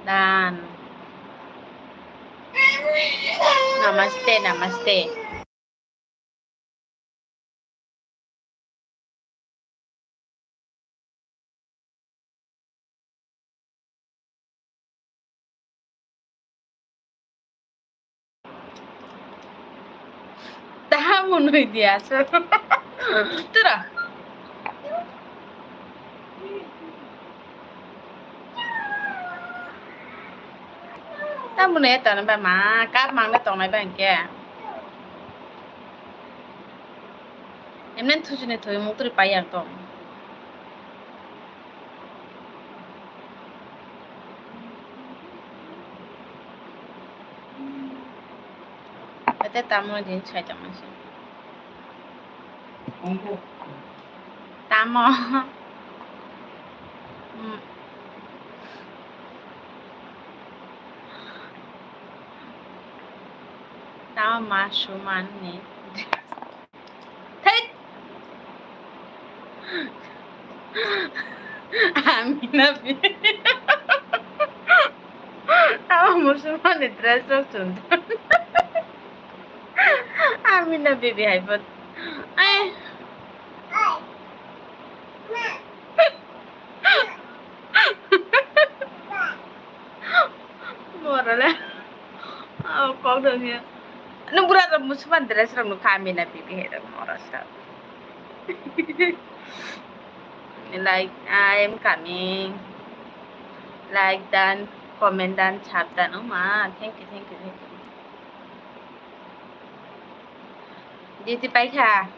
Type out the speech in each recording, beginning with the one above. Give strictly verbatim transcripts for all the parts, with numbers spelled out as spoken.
Dan. Namaste, namaste. Taha munui dia so. Tura. Tamoni eto ni ba ma kap mang na tongnai ba hwnkhe. Emne thuchini thoi muk turi pai ang tong. Ete tamo din sai tongma se. Tamo. Mm. Tamo ma suman ni. Thek. Amina bi. Tamo musulman ni dress rok chum. Amina bibi hai pot. Ai. Morale. Oh, kok dong ya. Nung bura rok musulman dress rok nukha Amina bibi hai rok morasa. Like, I am coming. Like dan, comment dan, chap dan. Oh ma, thank you, thank you, thank you. Duty paikha.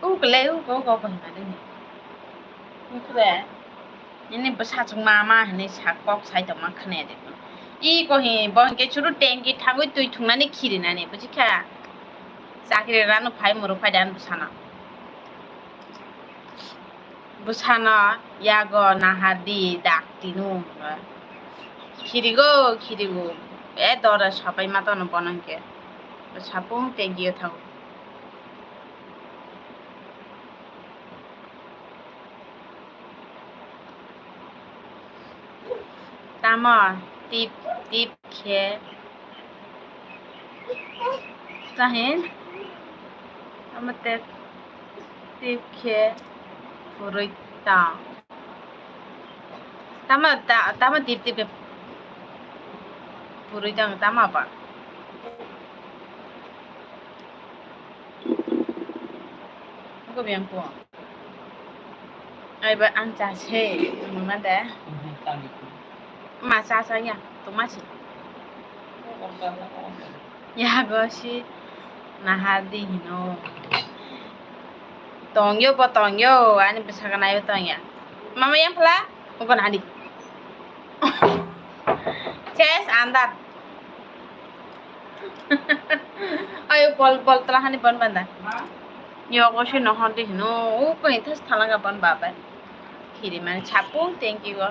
Ukle uko uko uko hwnna dini. Ukle. Nini bwsachwng ma ma hinwi sa kok sai tongma khwnaya de. I ko hi bo hinkhe churu tanki thangwi twi thungnani khirinani, bujikha? Chakri rano phai muru phai de ani bwsano. Bwsano yago nahardi dak tino hwnba. Khirigo, khirigo. E dora sapai ma tono bono hinkhe. Sapung tanki o thango. Tamo tip tip khe tahin tamo tep tip khe purui tong. Tamo ta-, tamo tip tip khe purui tong tamo ba. Ko biang ko. Ai ba ang cha se, mama da. Ma cha cha ya, to ma si. Ya go si nahardi hino. Tong yo bo tong yo, ani bwsakha nai yo tong ya. Mama yang phala, ugo nadi. Ses andar. Ayo bol bol tala hani bon banda. Yogo si no hon di hino, o koi thas thala ga bon babai. Khiri mani chapung thank you go.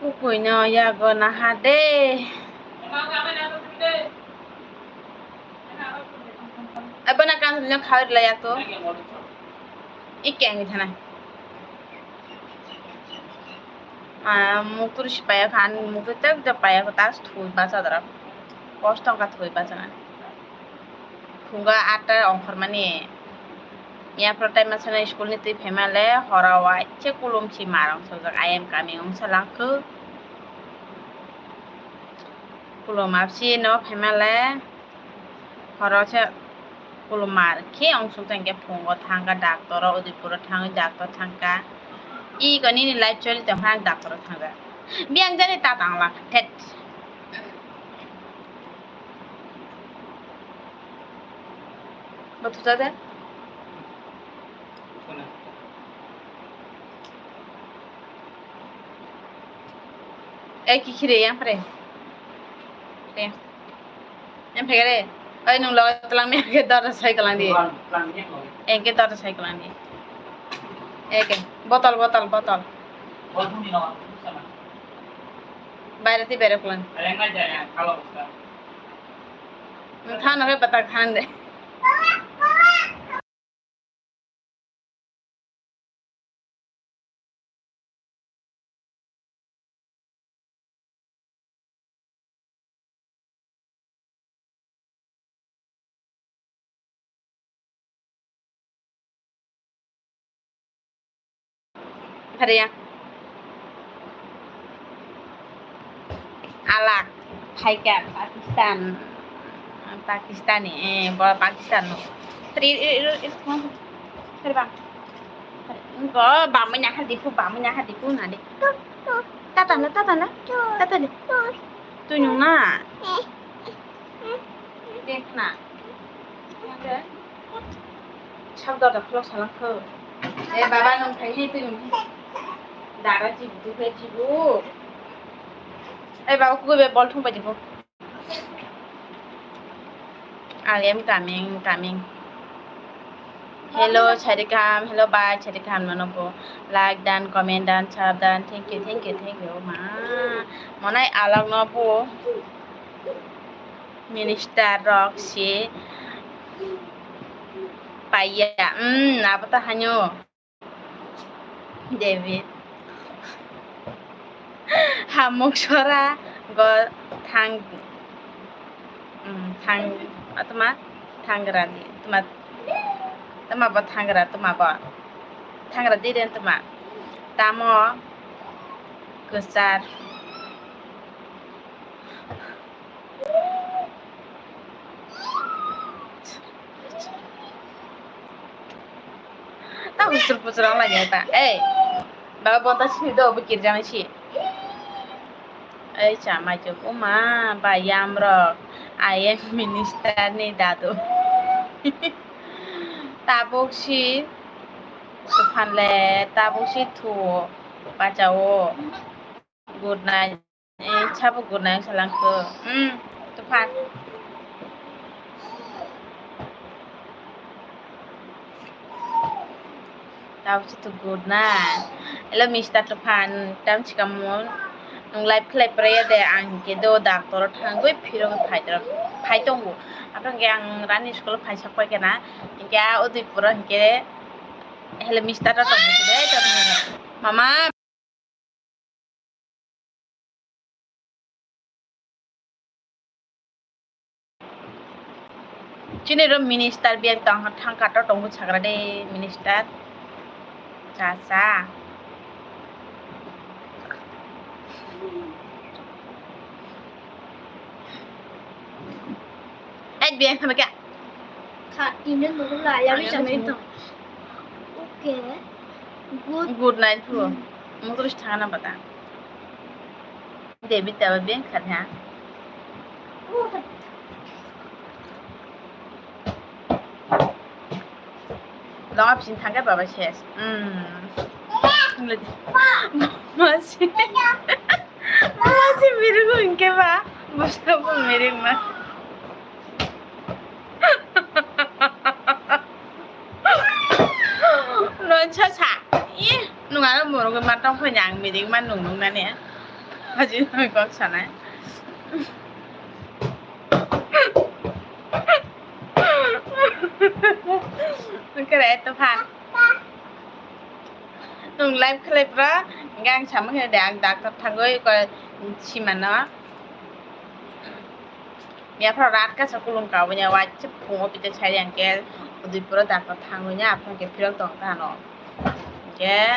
O koi no yago naha de. Abo na kan no khair la yak to. Ikeng thana. Ah, muktur si paya khan, muktur tak tak paya ko tas thu ba sadara. Kosto wngkha thwi bachana. Phungo atta ongkhormani. Yaphro tai masa school ni twi phaima le horo waise kulum si marong sojak I am coming wngsa langkhu. Kulum apsi no phaima le horo se kulum mar khe ongsuk tang khe phungo thangkha doctor o Udaipur o thangwi doctor thangkha. I ko nini life choli tong phang doctor o thangkha. Biyang jani ta tang la thet. Bo thuja de. Ei kikhire yang pre. Pre. Yang phegare. Oi nung lo tlang me ke dor sai kalang di. Engke dor sai kalang di. Eke botol botol botol. Baire ti bere plan. Thano ke patak than de. Phariya. Alak phaikha Pakistan, Pakistani, eh, bo Pakistan no. Phari, eh, eh, eh, phari bang. Bo bamwi nahar dipu, bamwi nahar dipu nadi. Tata na, tata na, tata na. Tuinung na. Dek na. Sak dada khulok salang kho. Eh, baba, nung phai hi twi nung. Dada jibu, twi phai jibu. Eh, baba, kuku be bol thung bai jibu. I am coming, coming. Hello, Charikam. Hello, bye, Charikam. Nono bo like dan, comment dan, share dan. Thank you, thank you, thank you, ma. Monai alak no bo. Minister rok se paiya. Hmm, abo ta hanyo. David. Hamuk sora go thang, hmm, thang, atma thangra di, tma, tma bo thangra, tma bo thangra di den tma. Tamo kwchar. Ta husur pusur wng lai ta. Ei, baba bonta sini do, bo kirjani si. Ei, chamai chuk, uma, ba yam rok, I am minister ni dadu. Tabuk si, tuphan le, tabuk si thu, bachao. Good night. Eh, sabo good night salang ko. Hmm, tuphan. Tabo se to good night. Hello, Mister Tuphan. Tam chikamun. Nung live khlai prayer de ang ke do doctor thangoi phiro phai tro. Phai tongo. Apang ke ang rani school phai sak pai kena. Ke Udaipur ke. Hello, Mister Tuphan. Mama. Chini ro minister biyang tong thang kato tongo chagra de minister. Cha cha. Ek biyang thama kya? Kha, ine nukla, ya, bisa main tong. Okay. Good. Good night, bro. Mungkuri thangana bata. David taba beng khat ha. Longa pisin thangkhe baba ses. Hmm. Masi. Masi miringo hinkhe ba. Bwskango miring ma. Nonsa sa. Ih, nung ano murung ma tong phai ang miring ma nung nung nani. Haji nung kok sanai. Kere to phan. Nung live khlai pra, gang sama khe de ang doctor thangoi ko simano. Miyaphoro rat kasa kulung kawi ya, waisa phungo pita sai yang ke, udui pura dakor thangwi ya, aphang ke phirok tong tano. Ke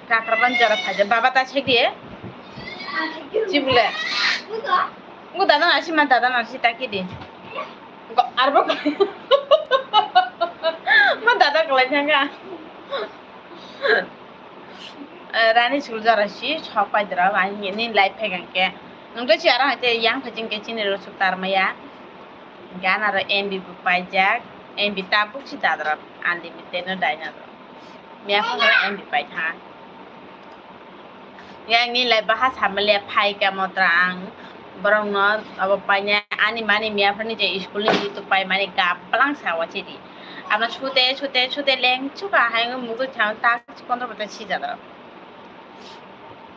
kakra ban jora phaja, baba ta sai di. Chibule. Ngu dada na si ma dada na si taki di. Go, arbo. Ma dada kalai thangka. Eh, rani sul jora si sok pai dra, ani ni life phaikang ke. Nungke si aro haite yang phajing ke chini ro suk tar maya. Gan aro M B bo paijak, M B tabuk si dadra, unlimited no dai na. Miyaphoro M B pai tha. Yang ni lai baha samale phai ka motra ang. Borok no abo paina ani mani miyaphani je school ni YouTube pai mani gaplang sa wachi di. Amo sute, sute, sute leng chuka hai mugu chang tak chikon ro bata si jadra.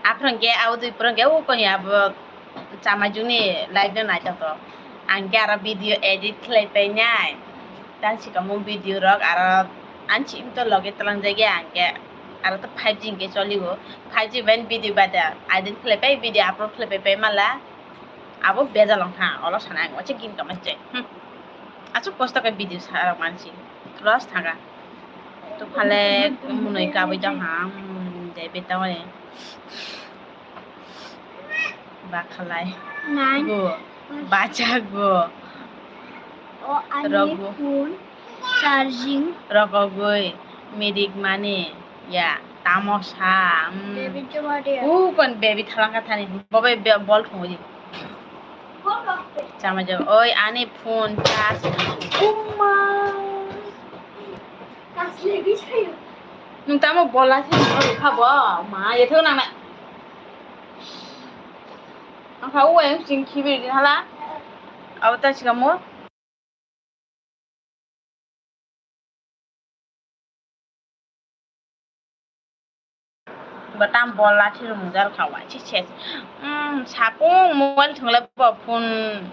Aphano ke abo dui phano ke o koni abo chama juni live no naithok to. Ang ke aro video edit khlai pai nai. Tang sikamo video rok aro ang chim to loge tlang jagya ang ke aro to five G ke choli o. Five G ben video bada edit khlai pai video upload khlai pai pai mala. Abo bejal wng kha olo sana ang wacha gini kama je. Hmm. Asuk kosto ke video sa rok mansi. Loss thanga. To phale munui kabui dong ha. Hmm, de beta wale. Bakhalai. Nine. Go. Bacha go. O ani Rogo. Phone charging. Rokogoi. Mirik mani. Ya. Tamo sa. Mm. Baby chuma dia. U kon baby thalangka thani. Bobe be-, bol thungo di. Chama jam. Oi ani phone charge. Uma. Nung tamo bola se nung rukha bo ma ye thok nang na. Ang kha uwa yang sing khibi din hala. Abo ta sikamo. Bo tam bol lathi rwmwng jal kha waisa se. Umm, sapung mobile thwnglai bo phone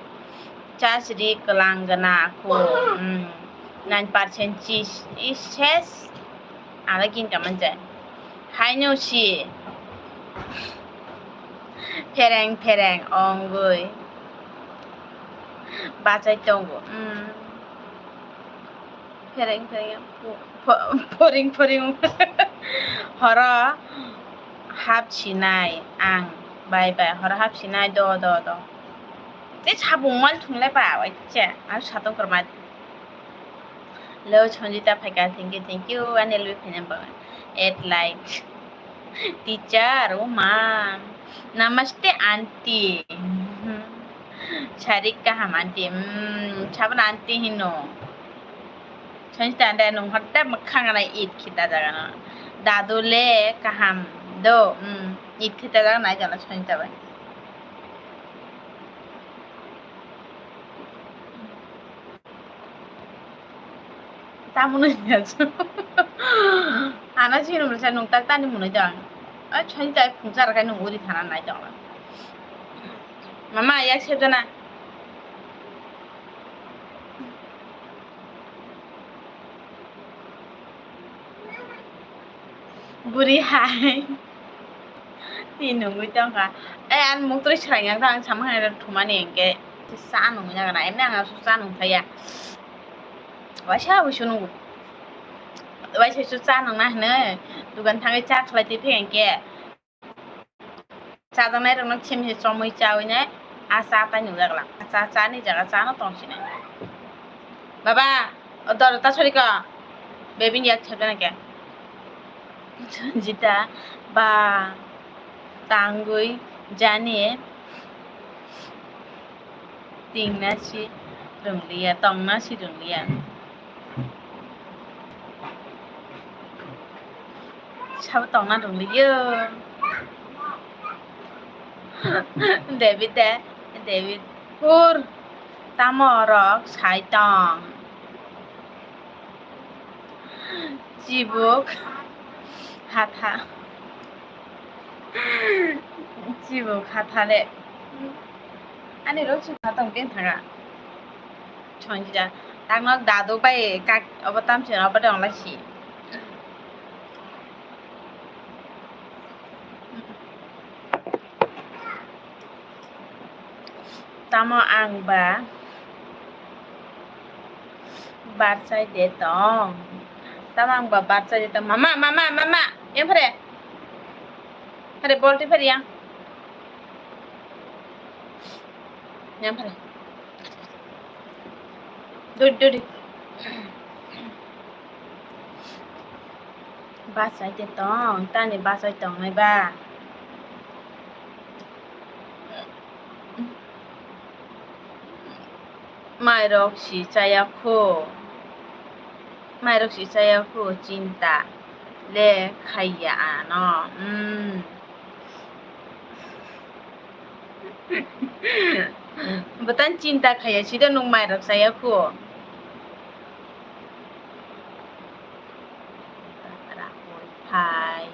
charge ri kwlang gana khu. Umm, nine percent chi is ses. Aro gini ka manjai. Haino si. Phereng phereng ongoi. Bachai tongo. Umm. Phereng phereng, pho-, pho-, phoring phoring. Horo hap sinai ang. Bye bye. Horo hap sinai do, do, do. Te sabung mal thunglai ba, waisa. Ang satong korma. Lo Sanjita phaika, thank you, thank you. Ani lui phainan ba. Add like. Teacher, o ma. Namaste, aunty. Sarik kaham, aunty. Hmm, sabon aunty hino. Sanjita, ande nung hotte mwkhang ana it khita jagano. Dadu le kaham do. Hmm, it khita jagano ai jana Sanjita bai. Tamoni yasu. Ana sini mulai nung tak tani munoi dong. Ai chai tai phungchar kai nung uri thana nai dong. Mama, yak sep jana. Buri hai. Ti nungwi tongkha. Ai, ang muk twi swrang yang tang, ang samung hai thumani hwnkhe cha nungwi nang na. Emni ang aswk cha nung thaya. Waisa wi sunu. Waisa su cha nung na hwno. Dugan thangwi cha khlai twi phai hwnkhe. Chajaknai rokno khemse chomwi chawi nai, a cha tai nungjak lang. Cha, chani jaga chano tong sinai. Baba, o dorota sori ko. Bebini yak chepjana khe. Sanjita, ba, tangwi, jani, tingna si rwngliya, tongna si rwngliya. Sabo tongna rwngliyo. David de, David, hur, tamo rok sai tong. Chibuk, hatha. Chibuk, hatha le. Ani rok si hatong pen thaga. Chonjira. Takno dadu bai kak obo tamchina obo de onglai si. Tamo ang ba Barchai de tong. Tamo ang ba barchai de tong. Mama, mama, mama. Yang phare. Phare bol twi phare yang. Yang phare. Duri, duri. Bachai de tong, tani bachai tongnai ba. Mairok si chaya kho, mairok si chaya kho, chinta le khaiya ano. Mm. Bwtang chinta khaiya, sida nwng mairok chaya kho. Rahul, hi.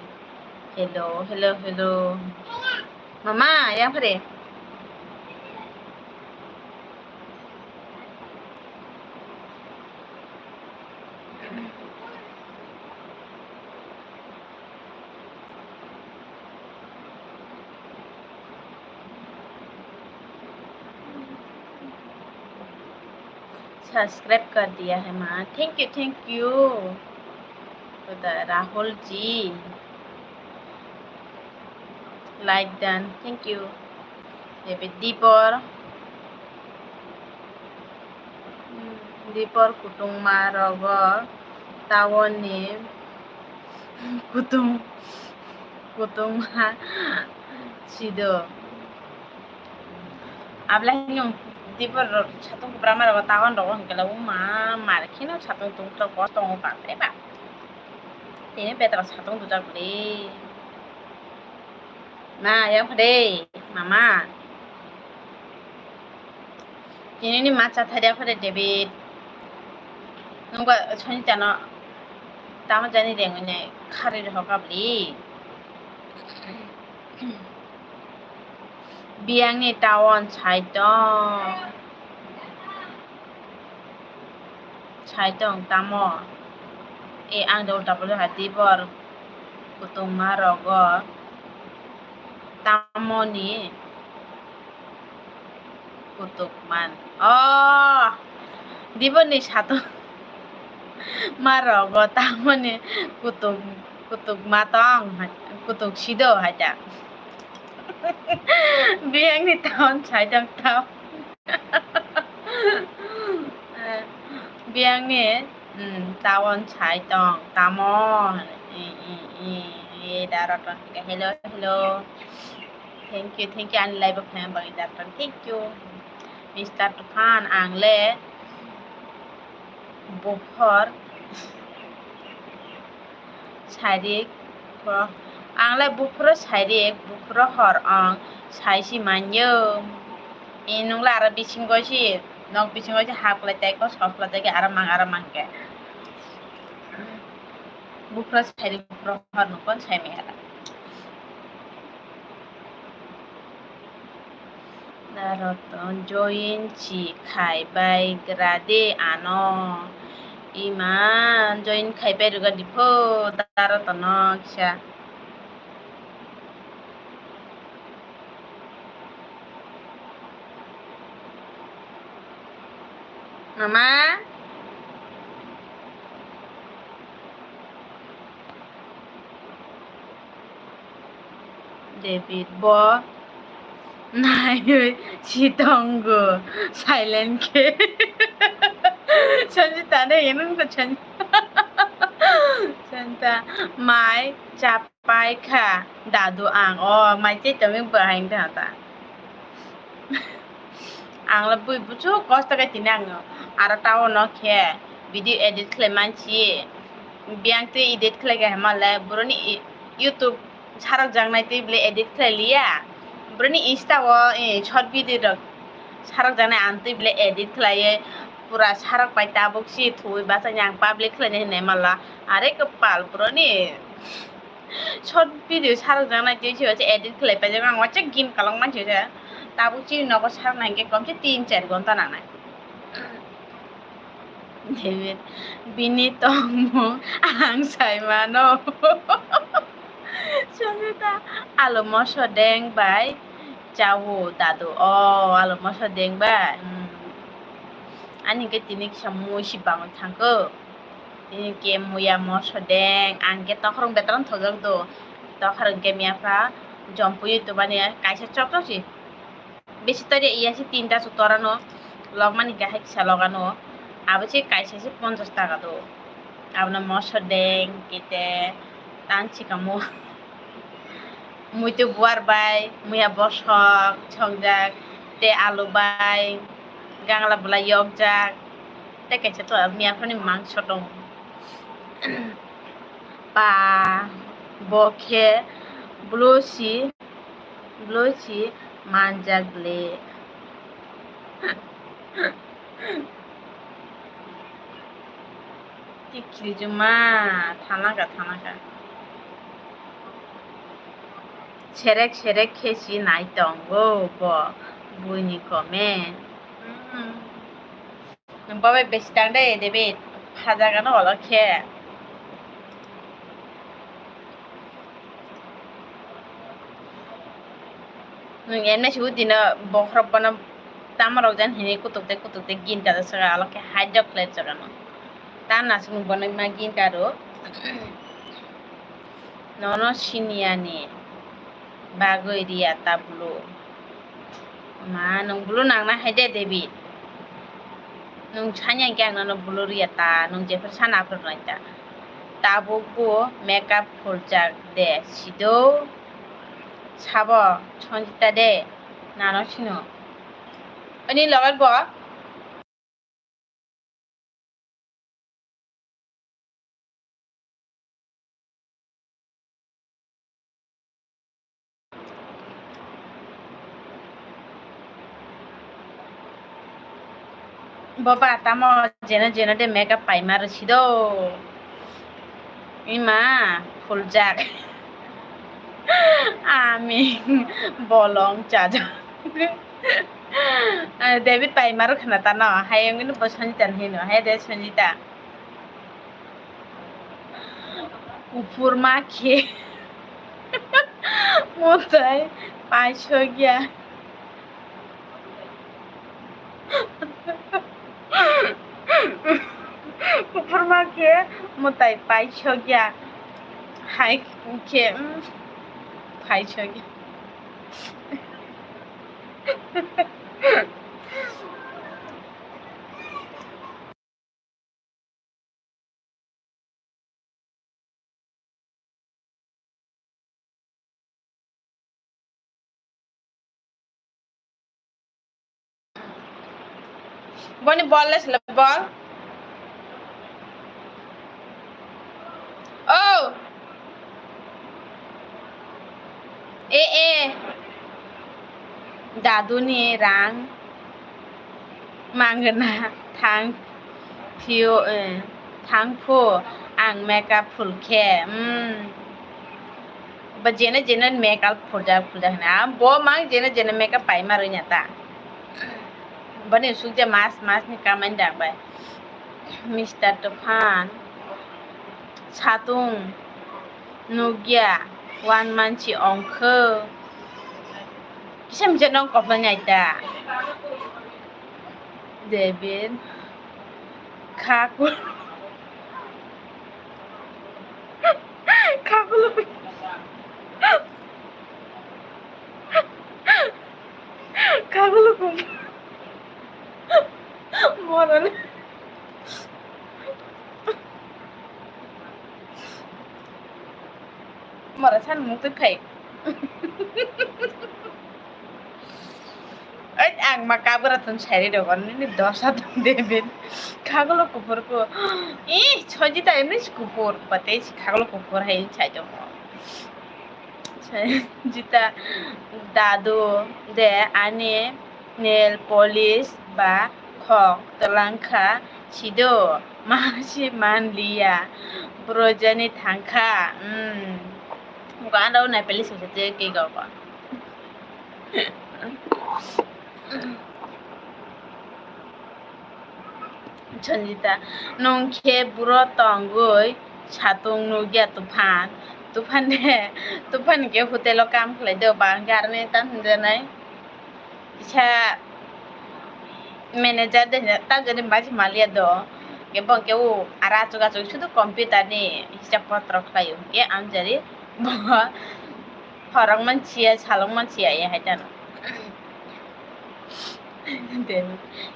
Hello, hello, hello. Mama, yang phare. Subscribe kar diya hai ma. Thank you, thank you. Rahul ji. Like done. Thank you. Ebe Dipor. Hmm, Dipor kutungma rogo tawoni kutung, kutungma sido. Abla hinung Dipor satung kubra ma rogo tawon rogo hingkhe la uma mar kheno satung tungthok bo tongo bangre ba. Tini betara satung dujak bwle. Ma, yang phade, mama. Tini ni ma cha thai dia phade, David. Nungba Sonita no tamo jani rengwi nai khari rok kabli. Biyang ni tawon sai tong. Sai tong tamo? E, ang de ulta pulo hai, Dipor kutungma rogo tamoni kutuk man. O, Dipor ni satung ma rogo tamoni kutuk, kutuk ma tong, kutuk sido hai ta. Biyang ni tawon sai tong tamo? Biyang ni, mm, tawon sai tong tamo? I, i, i, i, da roton. Hello, hello. Thank you, thank you. Ani live o phai bang da roton. Thank you. Mister Tufan, ang le buphor. Sairik, buphuru, ang le buphuru sairik, buphuru hor ong, saisi manyo. E, nwng le aro bisingo si, nok bisingo si hap lai tai kho, sok lai tai khe aro mang, aro mang khe. Buphuru sairik, buphuru hor nwng kon sai maya. Daroton join si khai bai gra de ano. Ima join khai bai rwga dipho darotono kisa. Mama? David bo naiwi si tongo, silent khe. Sanjita ne, inung ko Sanjita. Sanjita, mai chapai kha, dadu ang. O, mai chai tongwi bahai wngkha ta. Ang le bui buchuk kosto khe tini ang aro town o khe video edit khlai mansi. Biyang twi edit khlai kha hwnba le boroni i-, YouTube sarok jaknai twi bele edit khlai liya. Boroni Insta o, eh, short video rok sarok jaknai ang twi bele edit khlaiwi pura sarok pai tabuk si thuwi bachani ang public khlainai hinwi mala. Are kwpal boroni. Short video sarok jaknai twi se waisa edit khlai paijak, ang waisa gym kalok mansi se. Tabuk chini nogo sarok nai hwnkhe komse tin char gonta nangnai. David, bini tongmung ang sai mano. Sanjita, alu moso deng bai chao dadu. O, alu moso deng bai. Hmm. Ani hwnkhe tini kisa mui si bangwi thangkho. Tini hwnkhe muya moso deng, ang khe tokhorok betran thojak do. Tokhorok hwnkhe miyapra jompui tubani kaisa chokchok si. Bisi tari iya si tinta su torano. Logmani hwnkhe hai kisa logano. Abo se kaisa se ponchas taka do. Abono moso deng, kete, tang sikamo. Muitu buar bai, muya bosok songjak, tei alu bai, gangla bwlai yokjak, tei kaisa to miyaphani mangso tongo. Pa, bo khe blusi, blusi manjak le. Tikhilchuma, thanaka, thanaka. Serek serek khe si nai tongo bo buini comment. Hmm. Babai besi tang de, David. Phajagano olo khe. Nwng emne si udino bokhorok bono tamo rok jan hini kutuk de kutuk de gin kado saka alo khe hide rok khlai chorano. Tam nasuk nwng bono ma gin kado. Nono siniyani bagwi riya ta bulu. Ma, nwng bulu nangna hai de, David. Nwng sanya hwnkhe ang nono bulu riya ta, nwng jephru sana aphuru nai ta. Tabuk bo makeup phuljak de, sido sabo Sanjita de, nano sino. Ani logot bo. Boba tamo jeno jeno de makeup paima rw sido. Ima phuljak. Ami bolong chajak. David paima rw khna tano. Hai wngwi bo Sanjita hino. Hai de Sanjita. Kuphur ma khe mwtai paisogya. Kuphur ma khe mwtai paisogya. Hai khe, mm, paisogya. Boni bol le sila bol. Oh. E, e. Daduni rang mangna thang phio, eh, thang phu ang makeup phul khe, hmm. Ba jene jene makeup phurjak phurjak hwnwi. Ah, bo mang jene jene makeup paima rwina ta. Boni sukje mas mas ni kamani dang bai. Mister Tufan. Satung. Nukya. Wan mansi ongkhe. Kisa misa nong koplai nai ta. David. Khaku. Khakulo. Khakulo kum. Moron. Mora san mung twi phai. Oi, ang ma kabura tun sari dogon, nini dosa tun deben. Khagulo kuphur ko. Ih, Sanjita emni si kuphur, bate si khagulo kuphur hai sai dogo. Sanjita dadu de ani nail polish ba khok twlang kha sido, ma si man liya, bro jani thang kha, hmm. Gana o nail polish se ke ke go go. Sanjita, nwng khe buro tongwi satung nukya Tufan. Tufan de, Tufan khe hotel o kam khlai do, ba hwnkhe aroni tam hwnjanai. Kisa manager de hino, tamjani maji maliya do. Hwnkhe bo hwnkhe o ara achuk achuk sudu computer ni hisab potro khlaio. Hwnkhe amjani bo horok mansiya, salok mansiya, ye hai tano.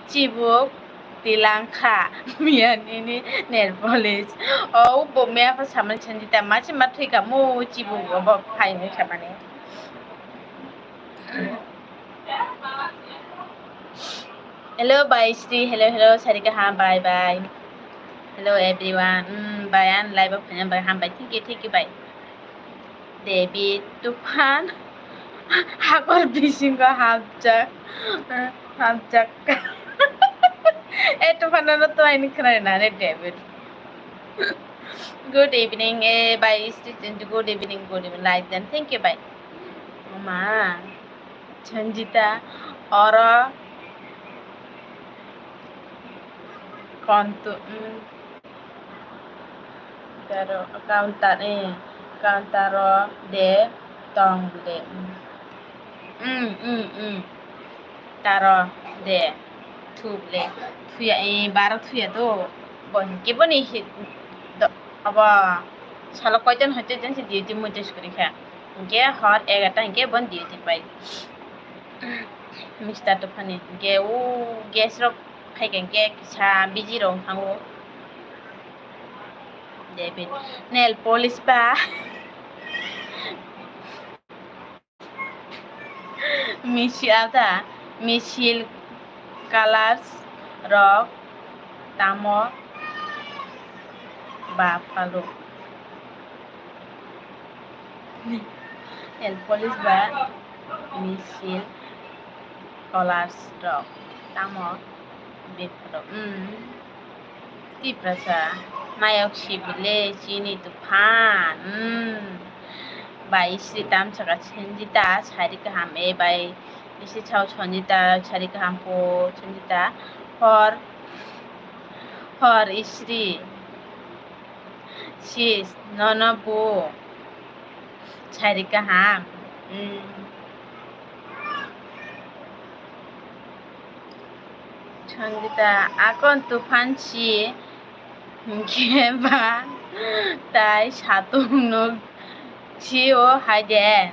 Chibuk tilangkha miya nini nail polish. O bo miya pha samani sanjita masi ma thwika mo chibuk bo phai hai samani. Hello, bye, Sri. Hello, hello, Sarika. Ha, bye, bye. Hello, everyone. Mm, bye, an live of Phanyam, bye. Ham, bye. Thank you, thank you, bye. David Tufan. Hakor bisingo hamjak. Hamjak. Eh, Tufan, no, to, I need to know, David. Good evening, eh, bye, Sri. Good evening, good evening. Like them. Thank you, bye. Mama. Sanjita, oro kontu, mm, taro, counter, eh, counter o de tong de, mm, mm, mm, mm. Taro de, thuk le, thuya, eh, baro thuya to, bo, kebo ni hi, do, abo, salo koiton hoite jen si duty muitu sukuri kha. Hwnkhe hor egarta hwnkhe bon duty pai. Mister Tuphani hwnkhe o guest rok phaikha hwnkhe kisa busy rok wngkhango. David nail polish ba. Misil ada, misil colors rok tamo ba phaluk. Nail polish ba misil colors rok tamo bepharok. Hmm. Tiprasa nayok sibile chini tuphan. Hmm. Bai Sri tamsaka Sanjita sari kaham e bai. Isi chao Sanjita sari kaham po Sanjita. Hor, hor Isri. Sis, nono bo. Sari kaham. Hmm. Sanjita, akon Tufan si. Hwnkhe ba tai satung nuk si o hai de.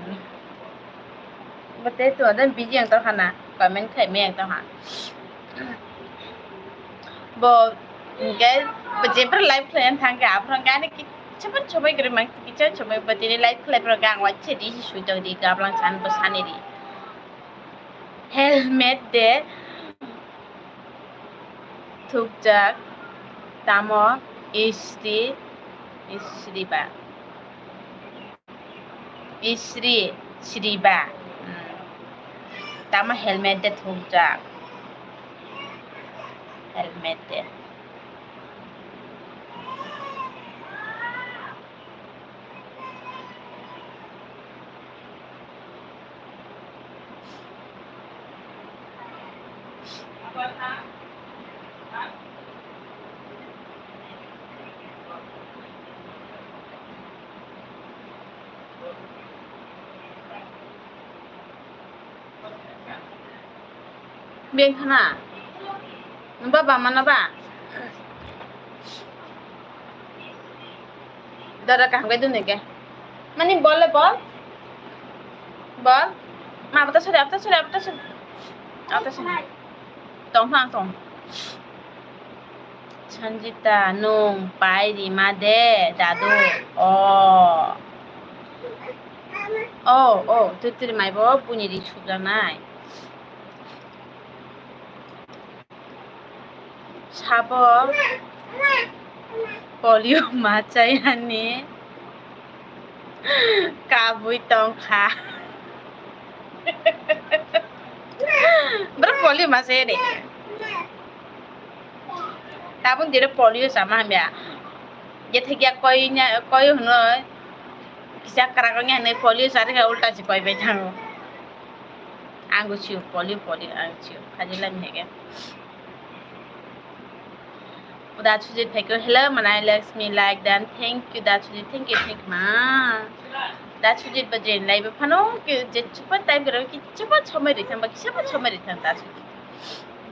Bo tei to den busy ang tongkha na, comment khlai maya ang tongkha. Bo hwnkhe bo jephru live khlai thang khe aphuru hwnkhe ani kichha phano somoi kwrwi mang, kichha somoi bo tini live khlai phuru hwnkhe ang waisa ri si sui tong ri, gablang san bo sani ri. Helmet de. Thukjak tamo Isri, Isri ba. Isri, Sri ba. Hmm. Tamo helmet de thukjak. Helmet de. Bengkhana. Nungba bamano ba? Dada kaham kai dun deke. Mani bol le bol. Bol. Ma abta sori, abta sori, abta sori. Abta sori. Tong phang tong. Sanjita, nung pai rima de, dadu. O. O, o, twi twi mai bo buini ri sujaknai. Sabo polio ma chayani kabui tongkha. Bro, polio ma chaya de. Tabuk dire polio chama hamya. Jethekya koi nya, koi hwnwi kisa kwrak wngya hwnwi polio charwkha, ulta se koi bai thango. Ang bo sio polio, polio ang sio. Khajilami hege. Uda Sujit phaikhe, hello, Manai Lakshmi, like done. Thank you, Da Sujit. Thank you, thank you, ma. Da Sujit ba jen lai ba phano, ke je chupa time garo, ki chupa chomai ri thang ba, ki chupa chomai ri thang Da Sujit.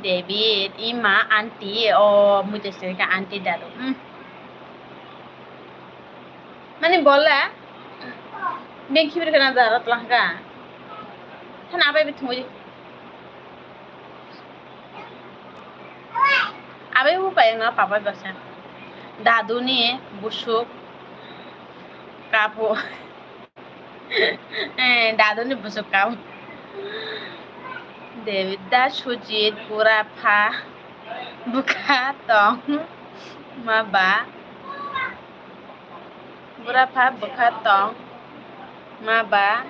David, ima, aunty, o, mui to sini ka aunty dadu. Hmm. Mani bola, beng khibir kana dara tlang ka. Than abai bi thumui. Abai bu pai na papa basa. Dadu ni busuk kapu. Eh, dadu ni busuk kau. David da Sujit bura pha bwkha tong ma ba. Bura pha bwkha tong ma ba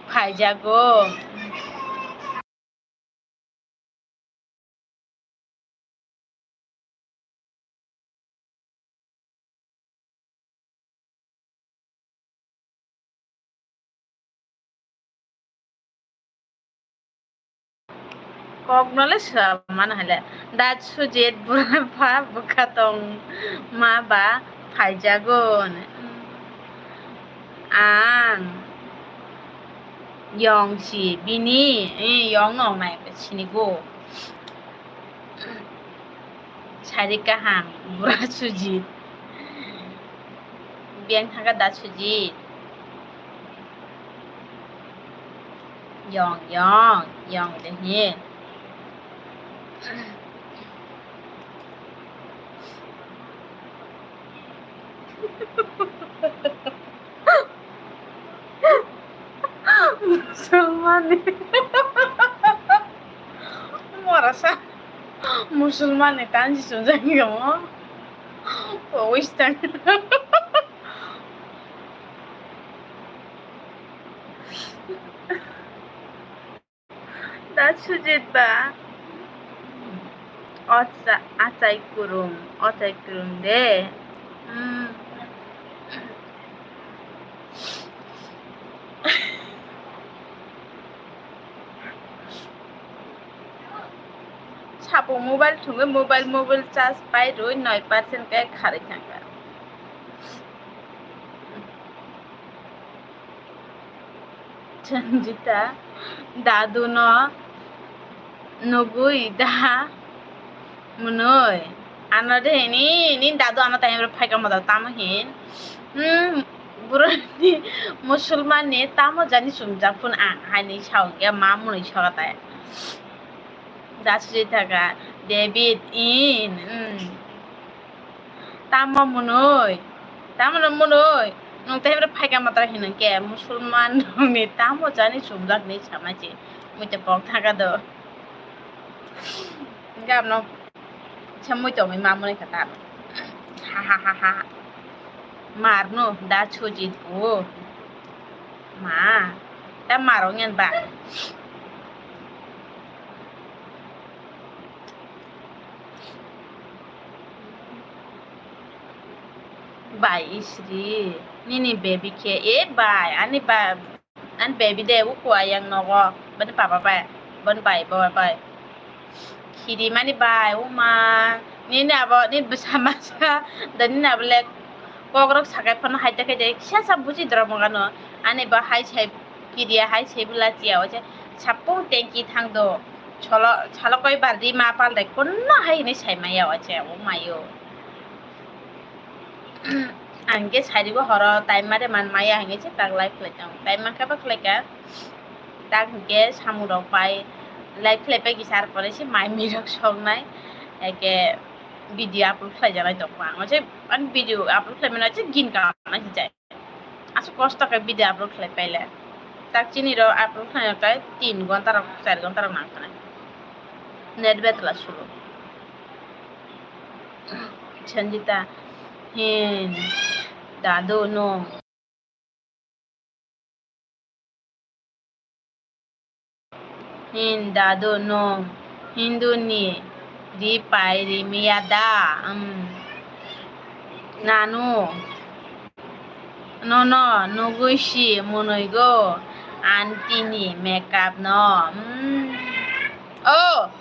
phaijago. Kokno le swmano hai le. Da Sujit bura pha bwkha tong ma ba phaijago. Ang yong si bini, eh, yong no nai sini go. Sari kaham, bura Sujit. Beng thaga da Sujit. Yong, yong, yong de he. Musulman ni. Morasa. Musulman ni tansi sujak gamo. Western. Da Sujit ba. Ocha-, achai kurum, ochai kurum de. Hmm. Sapo mobile thungwi mobile, mobile charge pai rwi noi percent khe kharwi thangkha. Sanjita, dadu no nugui da mwnwi. Ano de hini, ni dadu ano tamo phaika moda tamo hin. Hmm, buro ni Musulman ni tamo jani chumjak phun ang hai ni sao ya ma mwnwi soka tai. Da Sujita ka, David in, hmm. Tamo mwnwi, tamo no mwnwi, nwng tei bwrwi phaika matra hinwi khe Musulman rokni tamo jani chumjak hinwi sanai se, mui tei kok thangkha do. Hwnkhe abono se mui tongwi ma mwnwi kha ta. Ha ha ha ha. Mar no da Sujit bo. Ma, ta mar ongya ba. Bai Isri, nini baby khe, e bai, ani ba, ani baby de uko ayang nogo, bani papa bai, bani bai, baba bai. Khiri mani bai, uma, nini abo, ni bwsa masa, da nini abo le kokrok sakai phano hai ta khe de, kisa sa buji doro mo gano, ani ba hai sai kidia hai sai bwla tia o je, sapung tengki thang do, solo, salo koi baldi ma pal de, kunno hai ni sai maya o je, o mayo. Ang khe sarigo horo time mare man maya hingke se tak live khlai tong. Time mankha ba khlai ka. Tak hingke samung rok pai live khlai pai kisa ar pore se mai mi rok song nai. Eke video upload khlai janai tong. Ang se an video upload khlai mano se gin ka nai se jai. Aswk kosto khe video upload khlai paile. Tak chini rok upload khlai kai tin gonta rok, char gonta rok nang khanai. Net betla sulu. Sanjita, hin, dadu no. Hin dadu no Hindu ni ri pai ri miya da? Um, nanu nono nugui si mwnwi go aunty ni makeup no. Um, oh.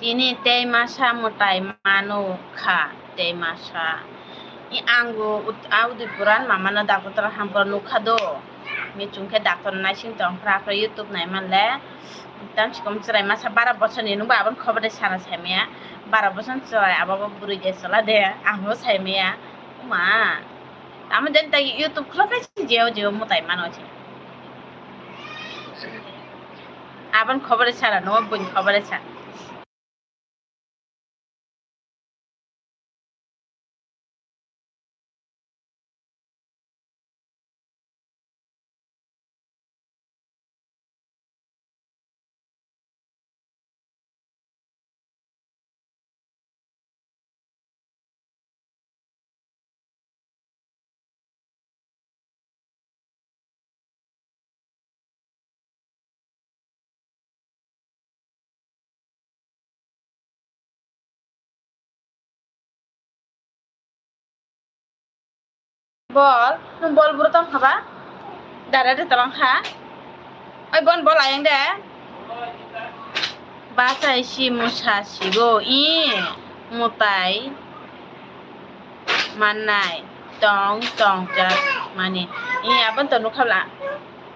Tini tei masa mwtai mano kha, tei masa. I ang bo ut-, a Udaipur ani mama no doctor tora hamkra nukha do. Michung khe doctor naising tong phra phra YouTube nai man le. Tamsi kom chwrai masa bara bochor ni nungba aboni khobor de sana saimaya. Bara bochor ni chwrai abo bo bwrwi de chwla de. Ang bo saimaya. Ma. Tamo den tai YouTube khulok khe jeo jeo mwtai mano se. Aboni khobor de sana no, boni khobor de sana. Bol, nwng bol buro tong kha ba? Dara de tolong kha. Oi bon bol ayang de. Bachai si musa sigo i mutai mannai tong tong jak mani. I abon to nukha bla.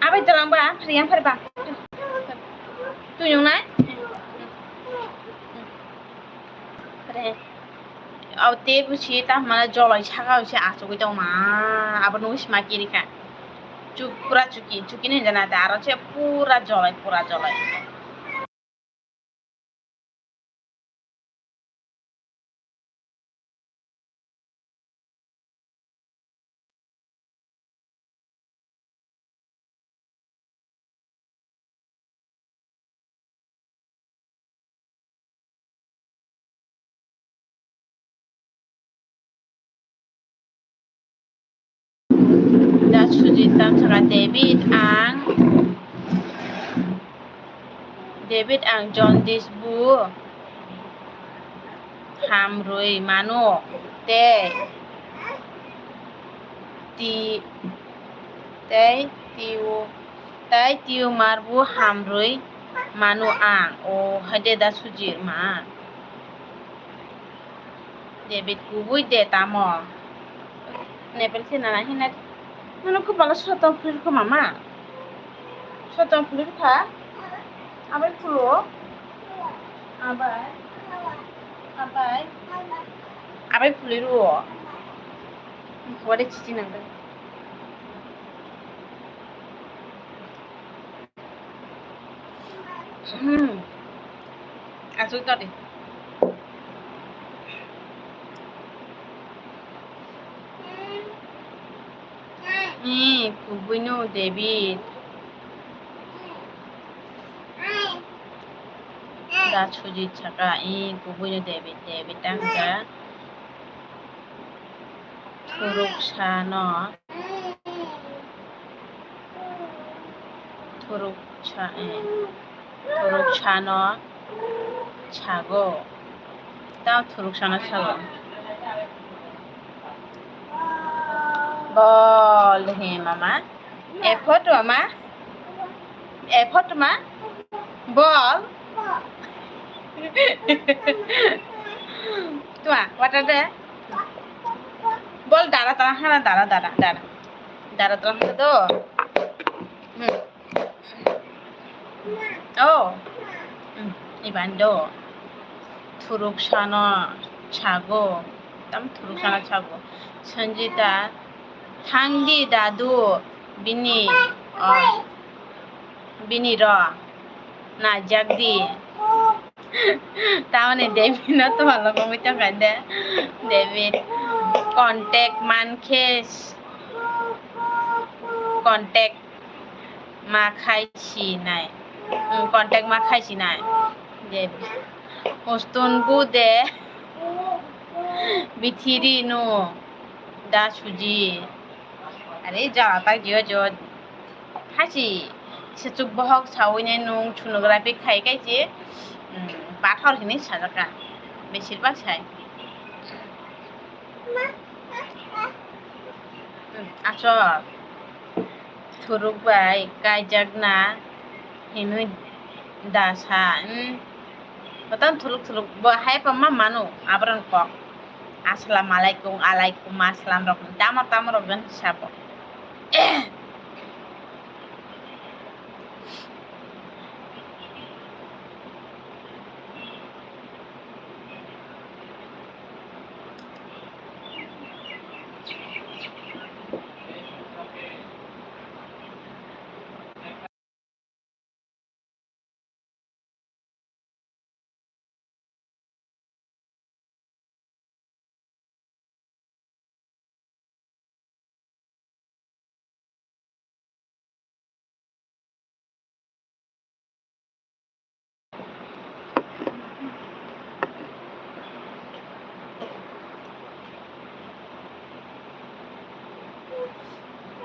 Abai tolong ba, phari yang phari ba. Tuyung nai. Re. Aw te busi ta mana jolai saka se achugui tong ma. Abo nung sima kiri ka. Chuk pura chuki, chuki ni jana ta aro se pura jolai, pura jolai. Da Sujit tam saka David ang, David ang Jaundice bu hamrwi mano tei ti-, tei tiu-, tei tumor bu hamrwi mano ang. O hai de da Sujit ma. David kubui de tamo. Nepel se nana hinai. Nono kupalo sotong phulirkho mama. Sotong phulirkha. Abai phulo. Abai. Abai. Abai phuliru. Wari chichi nangda. Hmm. Asuk tadi. Ni kubui no David. Da Sujit saka i kubui no David, David tangka. Thuruk sano, thuruk sa-, eh, thuruk sano sago. Tamo thuruk sano sago. Bol he mama. Effort mama. Effort ma. Bol. Tuma, water de. Bol dara tara hana, dara, dara, dara. Dara tara hana do. Hmm. Oh. Hmm. Iban do. Thuruk sano sago. Tam thuruk sano sago. Sanjita, thangdi dadu. Bini, oh. Bini ro najak di. Tamoni David no tuma logo mui tongkha de. David contact mankhe contact ma khai sinai. Hmm, contact ma khai sinai. David. Hostun bu de. Bithiri no da Suji. Are jara ta gyo jo. Hasi, sechuk bohok sawi nai nung sonography khai kai se, um, pathor hinwi sajak ka, besir bak sai. Um, achok, thuruk bai kaijak na hinwi da sa, um, Bwtang thuluk thuluk bo hai pama manu abrang kok. Assalamu alaikum, alaikum assalam rok. Tamo tamo rok gan sabo.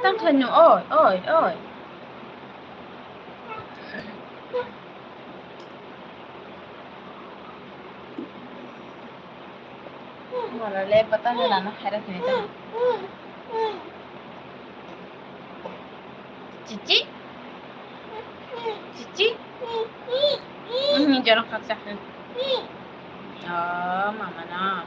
Tang thani, oi, oi, oi. Wala le bata ni lana khaira khini ta. Chichi? Chichi? Mhm, jorok khaksa. Oh, mama na.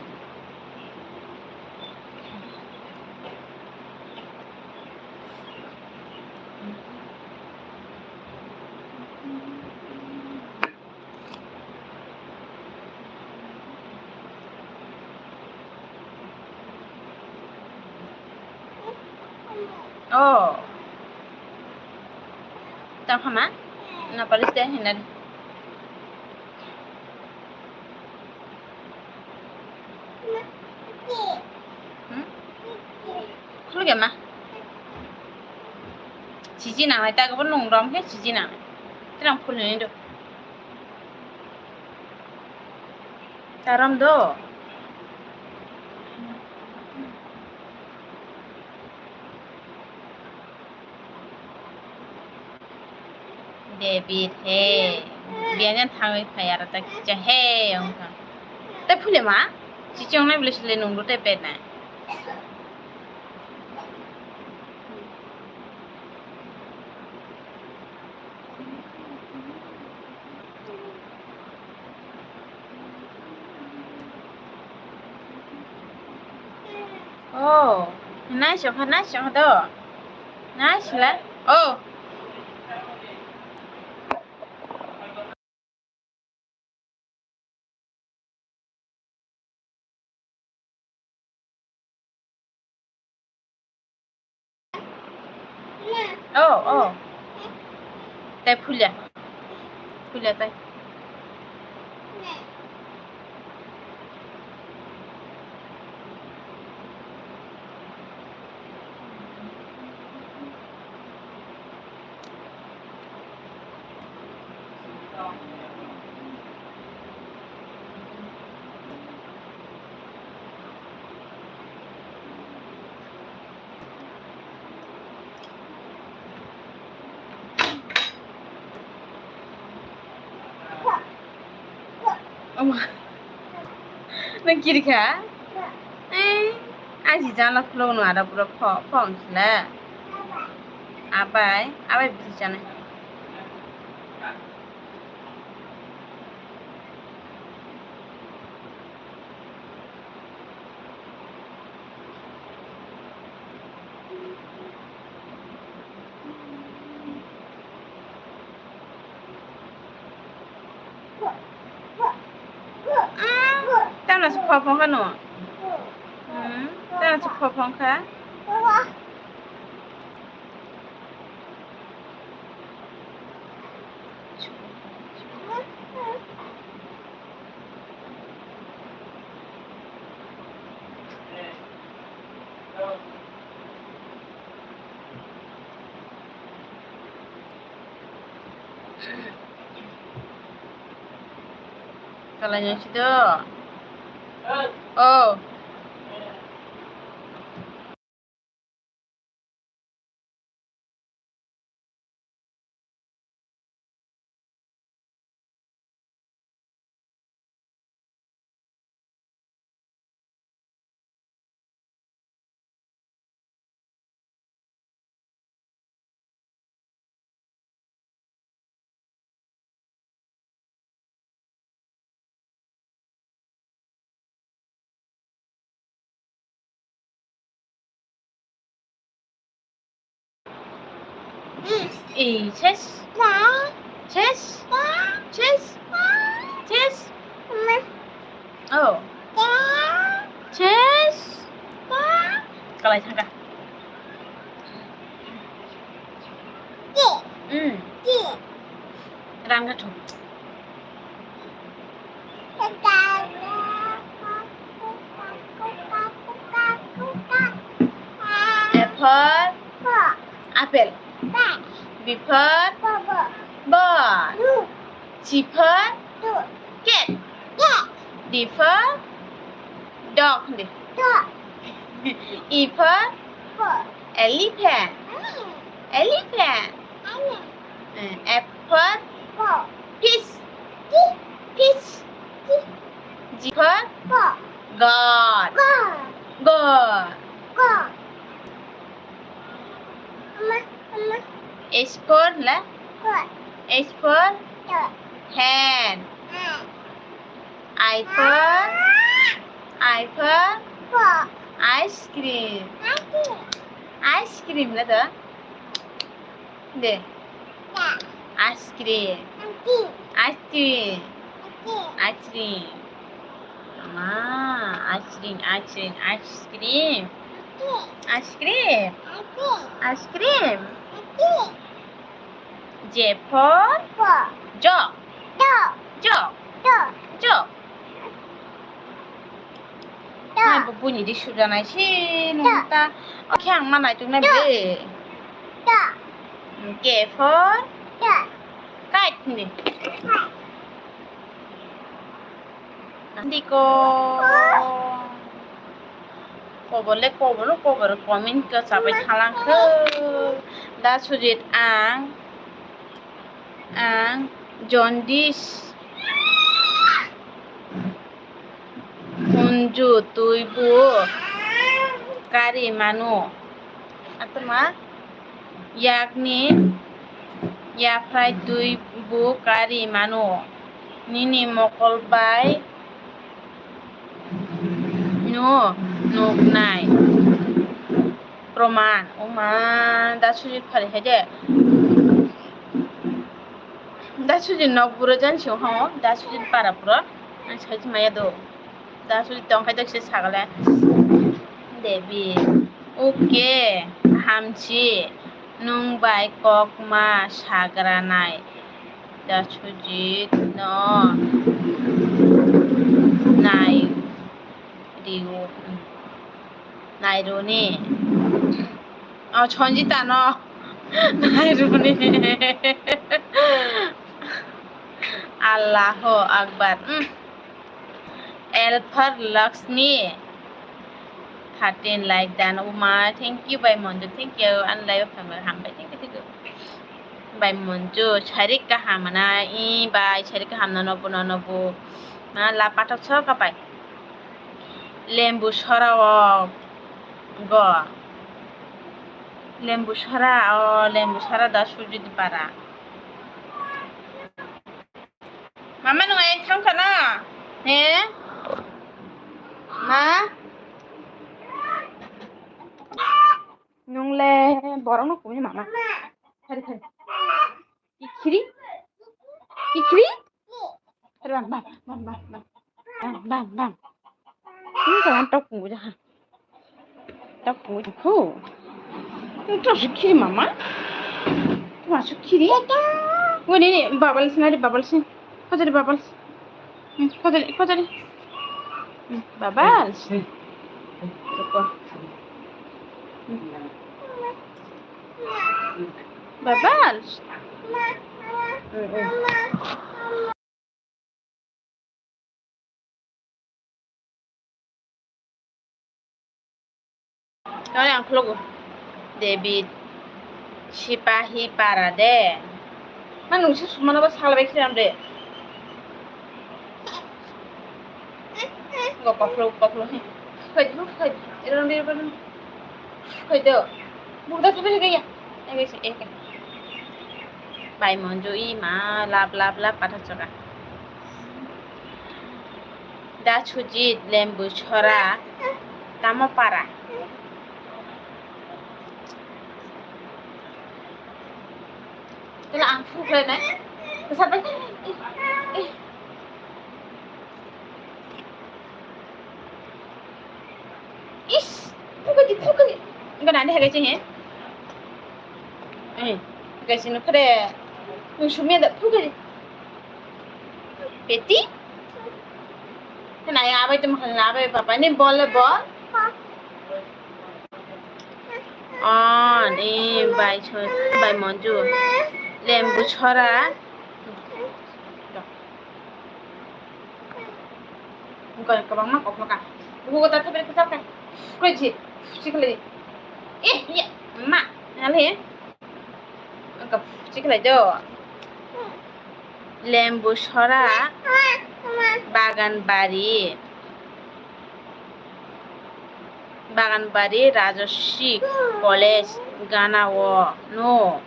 Oh. Tang hama? Na palis dai hinari. Hmm? Khulge ma. Siji nangnai, ta gabon nung rom khe siji nangnai. Terang phul ni do. Taram do. David he. Biajan thangwi phai aro ta kicha he wngkha. Tei phule ma? Chichong nai bwle sile nungdo tei pet nai. Oh, nice wngkha, nice wngkha do. Nice le. Oh. Oh, oh. Tai phulia. Phulia tai. Omo. Nang kiri kha? Eh, aji jala khulok no ada pura pho, pho wngkhle. Abai, abai bisi chana. Tamo se phopong kha no? Hmm, tamo se phopong kha? Kalanya sido. Oh. I, ses. Ses. Ses. Ses. Oh. Ses. Kalai thangka. Hmm. Rang gathum. A for apple. B for ball. C for cat. D for dog. E for elephant. Elephant. Eh, F for fish. Fish. G for God. God. H for la? H for hen. I for, I for ice cream. Ice cream la da? De. Ice cream. Ice cream. Ice cream. Ah, ice cream, ice cream, ice cream. Ice cream. Ice cream. J for jog. Jog. Jog. Nai bo buini di sujanai se nung ta. O khe ang ma naituk nai bre. K for kite ni. Diko. Kobor le kobor, kobor comment kwchap bai thalangkhe. Da Sujit ang, ang jaundice. Hunju twi bo kari mano. Atma yakni yaphrai twi bo kari mano. Nini mokol bai no nuknai. Proman. Oma, da Sujit phari hai de. Da Sujit nok buro jan sio ho, da Sujit para buro. Ang sai maya do. Da Sujit tong khai de se sagale. Devi. Oke, hamsi. Nung bai kok ma sagra nai. Da Sujit no nai rio. Naironi. Oh, Sanjita no. Naironi. Allahu Akbar. Mm. L for Lakshmi. Thirteen like dan. Uma, thank you, bai Monju. Thank you. An live family hambai. Thank you, thank you. Bai Monju, sarik kaham na. I, bai sarik kaham na nobu, na nobu. Ma la patok so kapai. Lembu sora o go. Lembu sora o, lembu sora da Sujit para. Mama nung ayang thang kana? He? Ma? Nung le borok no kumi mama. Hari hari. Kikhiri? Kikhiri? Bam, bam, bam, bam, bam. Bam, bam, bam. Ini jangan tok pungu jaha. Tok pungu jaha. Ini tok sukiri mama. Tok sukiri. Wah, ini, ini, babal sini, ada babal sini. Kau jadi babal. Hmm, kau jadi, kau jadi. Hmm, babal. Babal. Tawai ang khulukgo. David Sipahi para de. Ma nungsi sumano ba salbai khiram de. Go kophlo, kophlo. Phai, phai, erong de, erong. Phai do. Buda phai gaya. Ege se, ege. Bai Monju i ma lap, lap, lap pathak chaka. Da Sujit lembu sora tamo para. Ang thuk lai nai. Sa bai. Ish, thuk di, thuk di. Enggak nanti harga sih, he? Eh, harga sih, nukre. Nung sumia dak thuk di. Peti? Kena ya, abai tu makan abai papa ni bol le bol. Oh, ni bai choi, bai Monju. Lembu chora. Bukan kabang ma kok maka. Buku kota tapi kita kan. Kau ji, sikle. Eh, iya, ma, ngalih. Engka sikle do. Lembu sora, bagan bari. Bagan bari Rajasri College gana o no.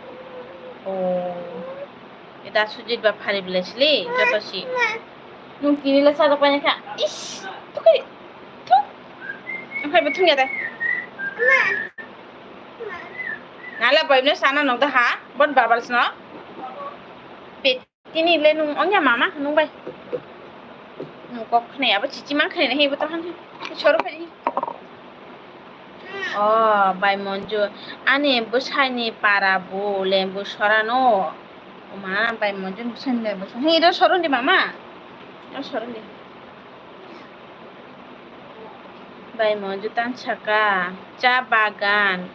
Oh. Ida sujit ba phari bela sili joto si. Nung tini le sajak pai kha. Ish, thuk di. Thuk. Ang phai bo thung ya de. Nala bai no sana nong da ha. Bon babal sno. Pe tini le nung onya mama nung bai. Nung kok khne abo chichi man khne he bo to han. Choro phai. Oh, bai Monju, ani bwsaini para bo lembu sorano. Oma, bai Monju bwsaini lembu sorano. Hei, iro soroni mama. Iro soroni. Bai Monju tan saka, cha bagan,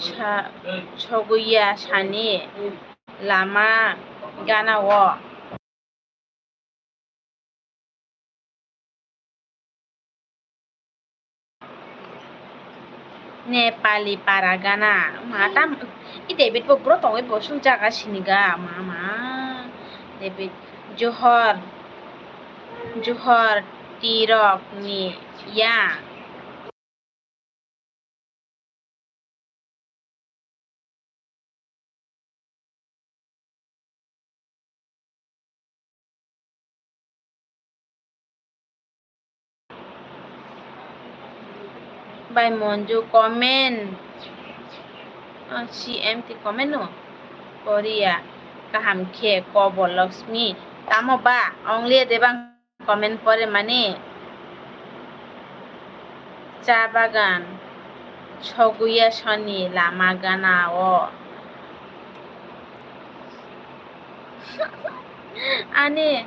sa-, soguya sani, lama, gana o. Nepali para gana. Ma tam, i David bo bro tongwi bo suk jaga siniga. Ma, ma. David Johor, Johor tirok ni ya. Bai Monju comment. Ah, C M T comment no. Korea. Kaham khe Kobor Lakshmi. Tamo ba? Ongle debang. Comment pore mani, cha bagan, soguya soni lama gana o. Ani,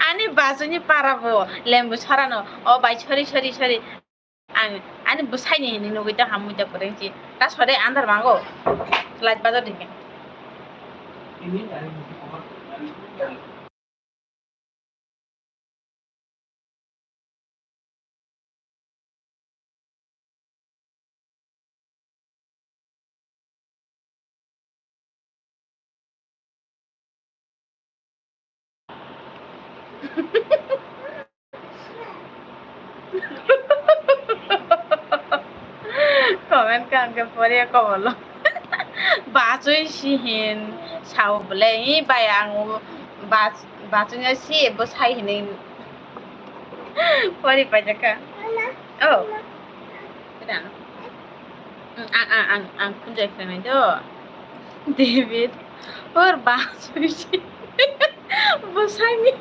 ani bachuni para bo lembu sarano. O bai, sorry, sorry, sorry. Ang ani bwsaini hinwi nugwi tong hamwi da kwrwngchi. Ta sode andar mango. Light bajar dikhe. Comment khe ang khe poriya kobolo. Bachwi si hin sao bole, hi bai ang bach-, bachwi no si bo sai hinwi pori paijak kha. Oh. Ang, ang, ang, ang phunjai khlainai do. David, hor bachwi si. Bo saini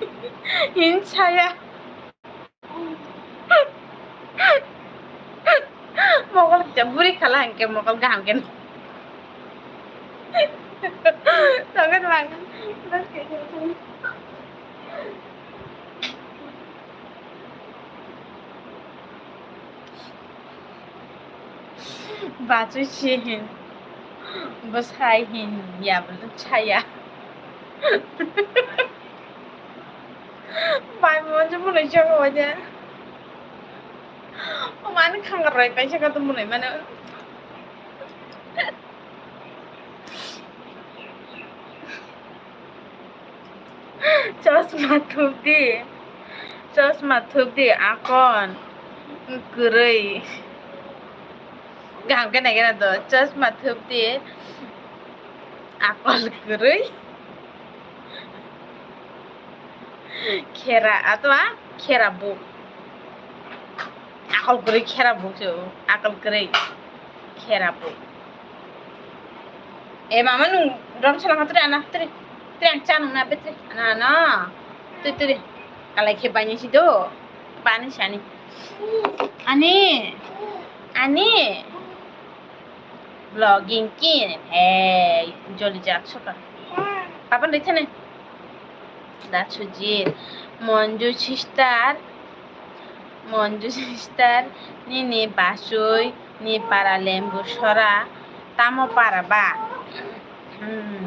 hin saya. Mokol kisa buri khala hingke mokol kaham khe. Tongkhe twma. Bachwi si hin. Bwsai hin ya bwlwk saya. Bai mo je mwnwi jaga waje. O mani khangar roi paisa ka to mwnwi mano. Chosma thupdi. Chosma thupdi akon kwrwi. Kaham khe naikhe na do. Chosma thupdi akol kwrwi. Khera atma khera buk. Akol kwrwi khera buk se o. Akol kwrwi. khera bui. E mama nung rom sala matri ana tri tri ang cha nung na betri ana ana tri tri kalai khe bani si do bani sani ani ani vlogging kin he joli jak soka papan ri thane da sujit monju sister. Monju sister, nini bachoi ni para lembu sora tamo para ba? Hmm.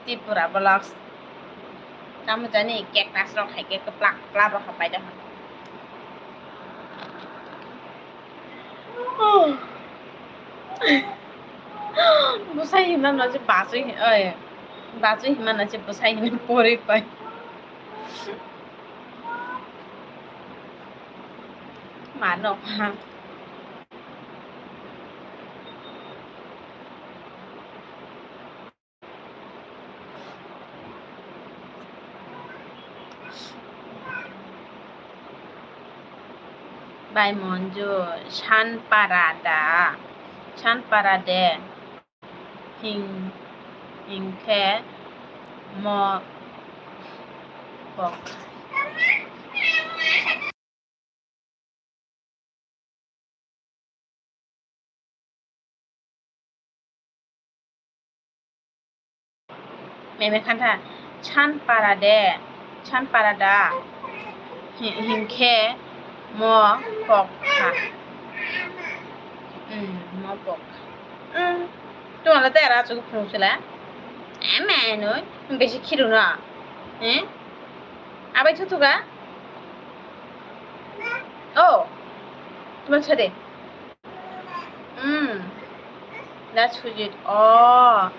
Tripura vlogs. Tamo jani cactus rok hai khe kwplak kwplak rok hapai da. Bwsai himna no se bachoi, oi, bachoi himna no se bwsai himna pori pai. Mano ha. Bai monju, Sanpara da? Sanpara de? Hing, hingkhe mo kok. Meme khantha, Sanpara de, Sanpara da, hi-, hingkhe mo pok kha. Hmm, mo pok kha. Hmm, tongla tei ara achuk phunuk sela. Eme noi, besi khiru no. Eh? Abai thuthuka? Oh, tuma sade. Hmm. That's who you. Oh.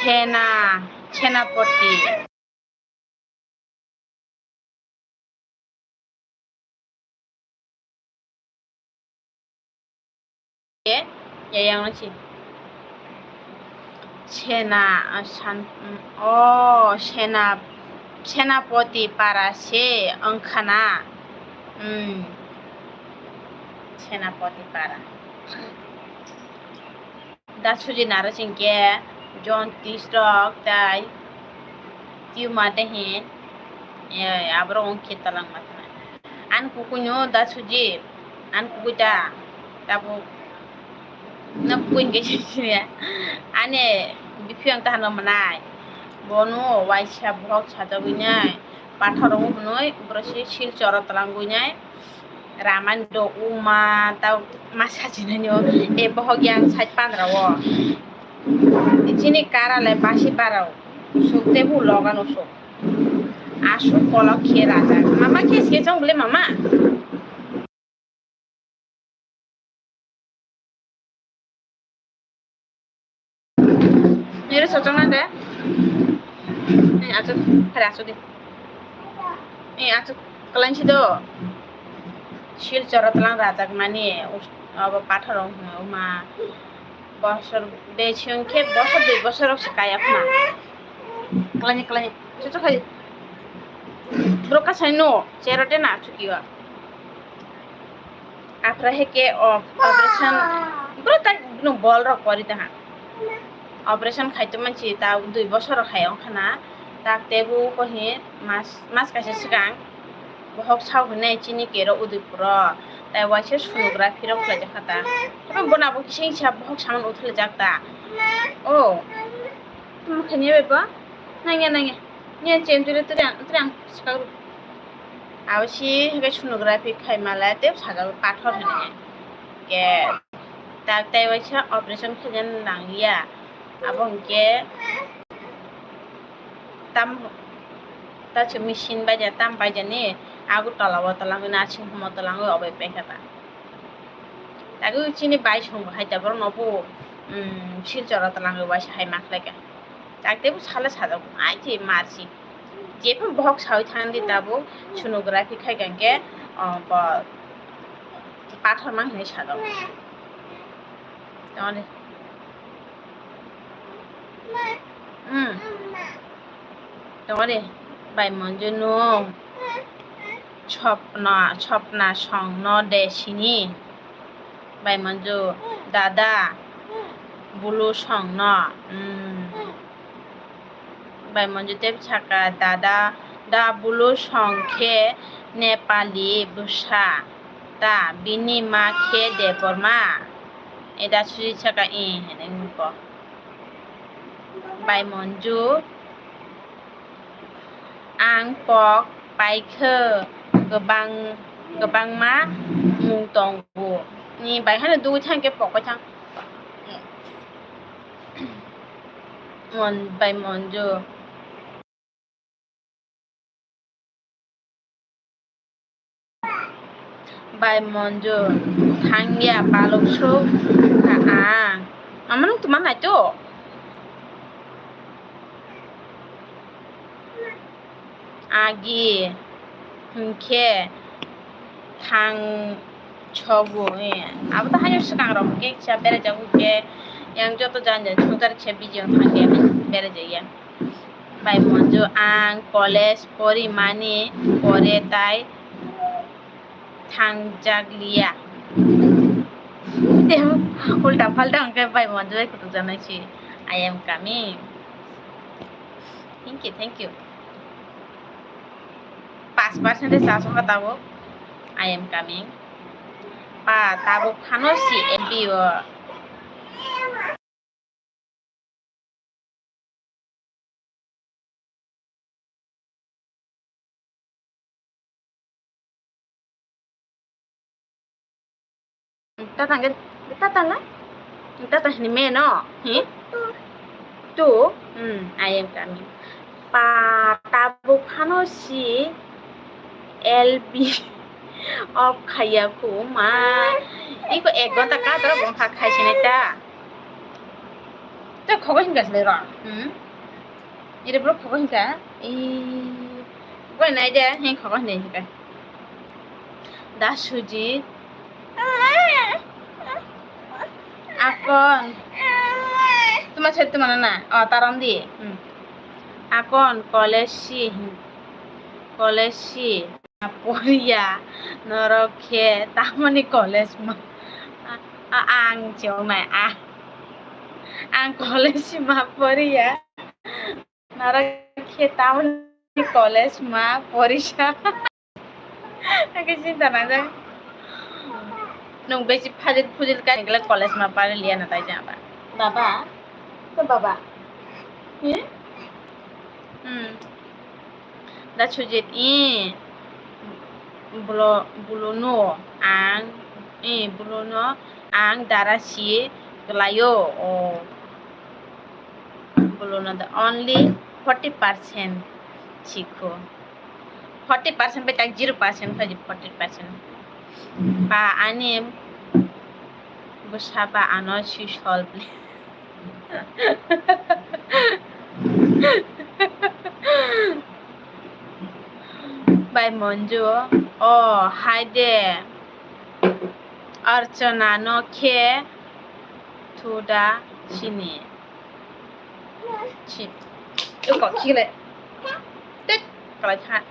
Chena. Chenapati. Ye, ye, yang na chi. Sena, ah, san, mm, oh, Sena, Senapati para se wngkha na? Hmm. Senapati para. Da suji naro chingke, John tis rok, tai, tumor de hin, eh, aborok wngkhe talang ma thana. Ani kukuino da suji, ani kukui ta, tabuk, na kukuin ke sini ya. Ani biphiyang ta hano manai, bono waisa bohok sajagwi nai, pathor wngo hwnwi, borok se Silchoro twlangwi nai, Raman do uma ta ma sajinani o, e bohok yang side pandra o. Chini kara le basi bara o, suk te bu logan o suk. Asuk kolok khe rajak. Mama khe se chong bole mama. Nere sochong na de. Ni achu, hari achu di. Ni achu kalan si do. Silchoro twlang rajak mani, us-, abo pathor rok hwnwi uma. Bosor, bechiyong khe bosor dui bosor rok se kaya khna. Kalani, kalani. Chuchuk hai. Bro kasai no, chero de na chukiwa. Aphra heke o operation, bro tak no bol rok kori ta ha. Operation khai to manchi ta dui bosor rok hai ong khana. Tak tebu ko hi mas, mas kaisa swkang. Bohok sao hinai chini kero Udaipuro, tai waisa sonography rok khlaijak kha ta. Tamo bona bo kisa kisa bohok saman uthlaijak ta. O, tamo khaini bai bo? Nangya, nangya. Niya chem tuli tuli ang, tuli ang swkang rw. Abo si hwnkhe sonography khai mala tei sajagwi pathor hinwi. Ke tak tai waisa operation khaina nangliya. Abo hwnkhe tam, ta se machine bai ja, tam bai jani, agu tola o tola wngwi, nursing home o tola wngwi obo pai kha ta. Tagwi chini bai song bo hai ta, borok no bo, um, Silchor o tola wngwi waisa hai ma khlai kha. Tak tei bo sala sajak, ai tei marsi. Jephru bohok sawi thang di tabuk sonography khai kha hwnkhe, o, bo pathor mang hinwi sajak. Tamo de. Hmm. Tamo de, bai monjunu. Sopna, sopna song no de sini. Bai Monju, dada, bulu songno. Hmm. Bai Monju tei saka, dada, da bulu song khe Nepali bwsa ta, bini ma khe Debbarma. Eda suji saka, "Ih," hinwi nugo. Bai Monju, ang kok paikhe kwbang, kwbangma mung tongo. Ni bai hano dugui thang khe pokoi thang. Mon, bai Monju. Bai Monju, thangya balok suk kha ang. Mama nung tuma nai to? Agi, hwnkhe, thang sogo, eh. Abo to haino swkang rok hwnkhe kisa beraijak hwnkhe, yang joto jani jani swngchar kisa busy wng thangkhe beraijak ya. Bai Monju, ang college porimani pore tai thangjakliya. Ulta palta hwnkhe bai Monju bai kutukjaknai si. I am coming. Thank you, thank you. Paanch percent de chasongkha tabuk. I am coming. Pa, tabuk phano si M P o. Tata hwnkhe, tata na? Tata hini me no? Hi? Tu? Hmm, I am coming. Pa, tabuk phano si L B off khaiya khu ma. Iko ek ghonta kadro bongkha khaisinai ta. Ta khogo hinka sile ro. Hmm? Ire bro khogo hinka. Ih, khogo hinai de, hin khogo hinai hinka. Da Sujit. Akon. Tuma se tuma na na. O, tarom di. Hmm. Akon college si. College si. Poriya. Norok khe tamoni college ma. A, a, ang chongnai. A. Ang college si ma poriya. Nara khe tamoni college ma porisa. Ang khe chinta nangjak. Nwng besi phajil phujil ka hwnkhe college ma pari liya na tai jaba. Baba, to baba. Hmm? Hmm. Da Sujit, i, bulo, bulono ang, i, bulono ang dara si kwlaio, o. Bulono the only forty percent sikho. Forty percent bai tak zero percent khaji forty percent. Ba ani bwsa ba ano si sol. Bai Monju, o hai de. Archana no khe thuda sini. Si. Eko khile. Tek kalai kha.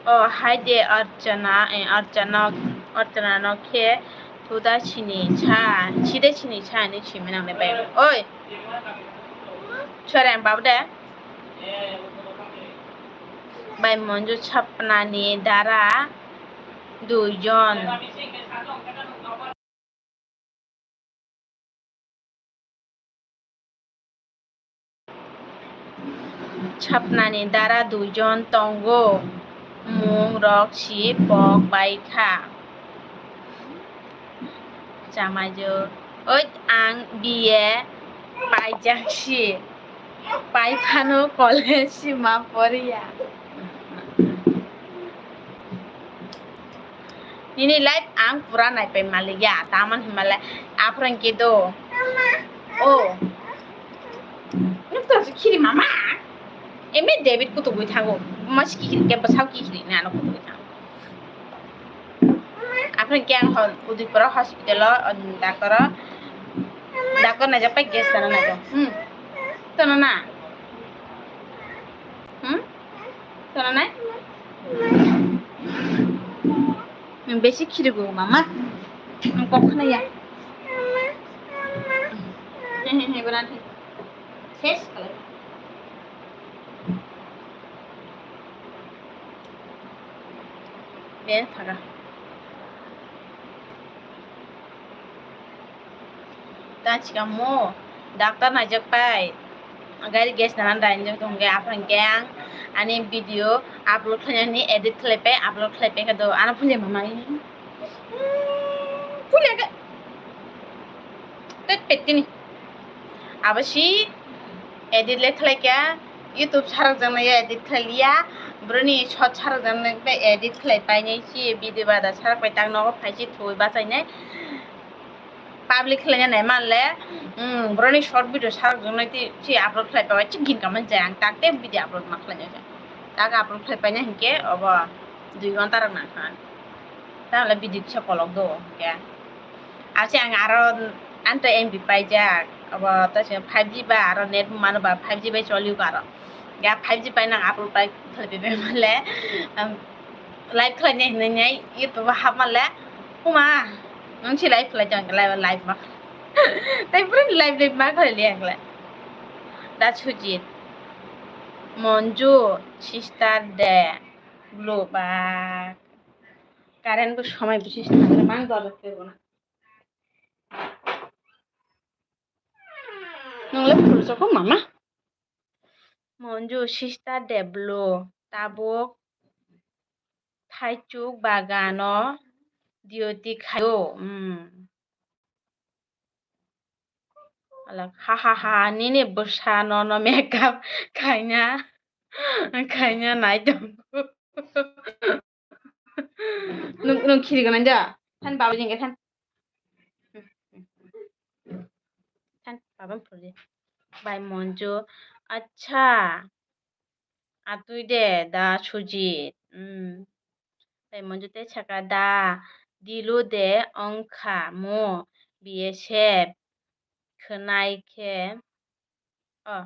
O hai de Archana, eh, Archana, Archana no khe thuda sini sa, side sini sa ni simi nang le bai. Oi. Sore ang babu de. Bai Monju Sapna ni dara duijon. Sapna ni dara duijon tongo, mung rok si pok bai kha. Chamaijo, oi ang B A paijak si, pai phano college si ma poriya. Nini life ang pura naipai maliya, taman himalai, aphran ke do. O. Nuk to khiri mama. Eme David kutugui thango. Mas ki khiri ke basau ki khiri na no kutugui thango. Aphran ke ang hon Udaipur hospital o, um, doctor o. Doctor naijak pai gas tana naijak. Hmm. Tana na? Hmm? Tana na? Besi khirigo mama. Ang kok khna ya. He, he, he, bana the. Ses kala. Be thaga. Ta chikamo, doctor naijak pai. Gari gas nanan dainjak tong ge, aphang khe ang ani video upload khlainani edit khlai pai, upload khlai pai khe do, ano phunjai mama. Phunjai khe. Tet pet tini. Abo si edit le khlai khe, YouTube sarok jang nai edit khlai liya. Broni short sarok jang nai edit khlai pai nai si video bada sarok pai tang nogo phai si thui bachai nai. Public khlaina nai manle, mm, boroni short video sarok jwngnai twi, twi upload khlai pai, chik gin kaman jai ang tak te video upload ma khlaina jai. Tak upload khlai paina hinkhe obo dui ghonta rok nang kha. Tamo le video kisa kolok do hinkhe. Ase ang aro anto M B paijak, obo to se five G ba aro net mano ba five G bai choli aro. Ya five G pai nang upload pai khlai pai manle, um, live khlainai hinwi nai YouTube o hapma le, "Uma, nwng si live khlai tong khe live, live ma." Tai pura live, live ma khlai liya khlai. Da Sujit, Monju, sister de, blue ba. Current bo somai bisi sister mang dor khe bona. Nwng le phuru soko mama. Monju sister de blue tabuk thaichuk bagano duty khaio. Hmm. Alak, ha, ha, ha, nini bwsa nono makeup khaina, khaina nai tongo. Nwng, nwng khiri gwnang da? Than baba jengke than. Than baba phurdi. Bai Monju, acha. Atwi de da Sujit. Hmm. Bai Monju tei saka da Dilu de wngkha mo B S F khwnai khe. Oh.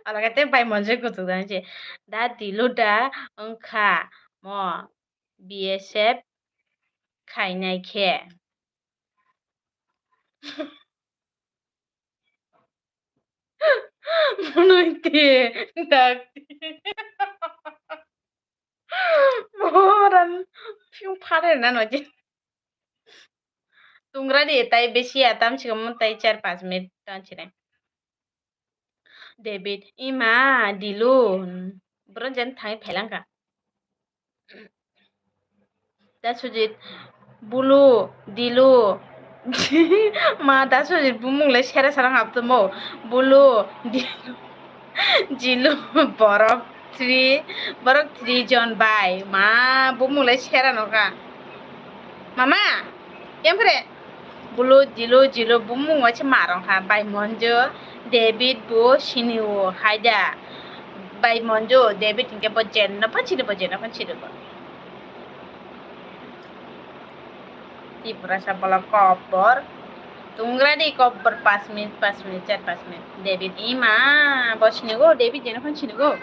Alagate bai Monju kuchuk dan se. Da Dilu da wngkha mo B S F khainai khe. Monoiti dakti. Moran piung phare na noje. Tungra di tai besi atam sikam tai char panch minute tan chire. David, ima Dilu, bro jen thai phelangka. Da Sujit, Bulu, Dilu, ma da Sujit bumung le sera sarang haptomo, Bulu, Dilu, Jilu, borok three, borok three jon bai, ma bumung le sera noka. Mama, yang pre? Bulu, Dilu, Jilu, bumung waise marong kha, bai Monju, David bo sini o, haida, bai Monju, David hinkhe bo jenno phan sini bo, jenno phan sini bo. Tiprasa bolok kobor, tungra di kobor, pas minute, pas minute, char pas minute, David ima, bo sini go, David jenno phan sini go.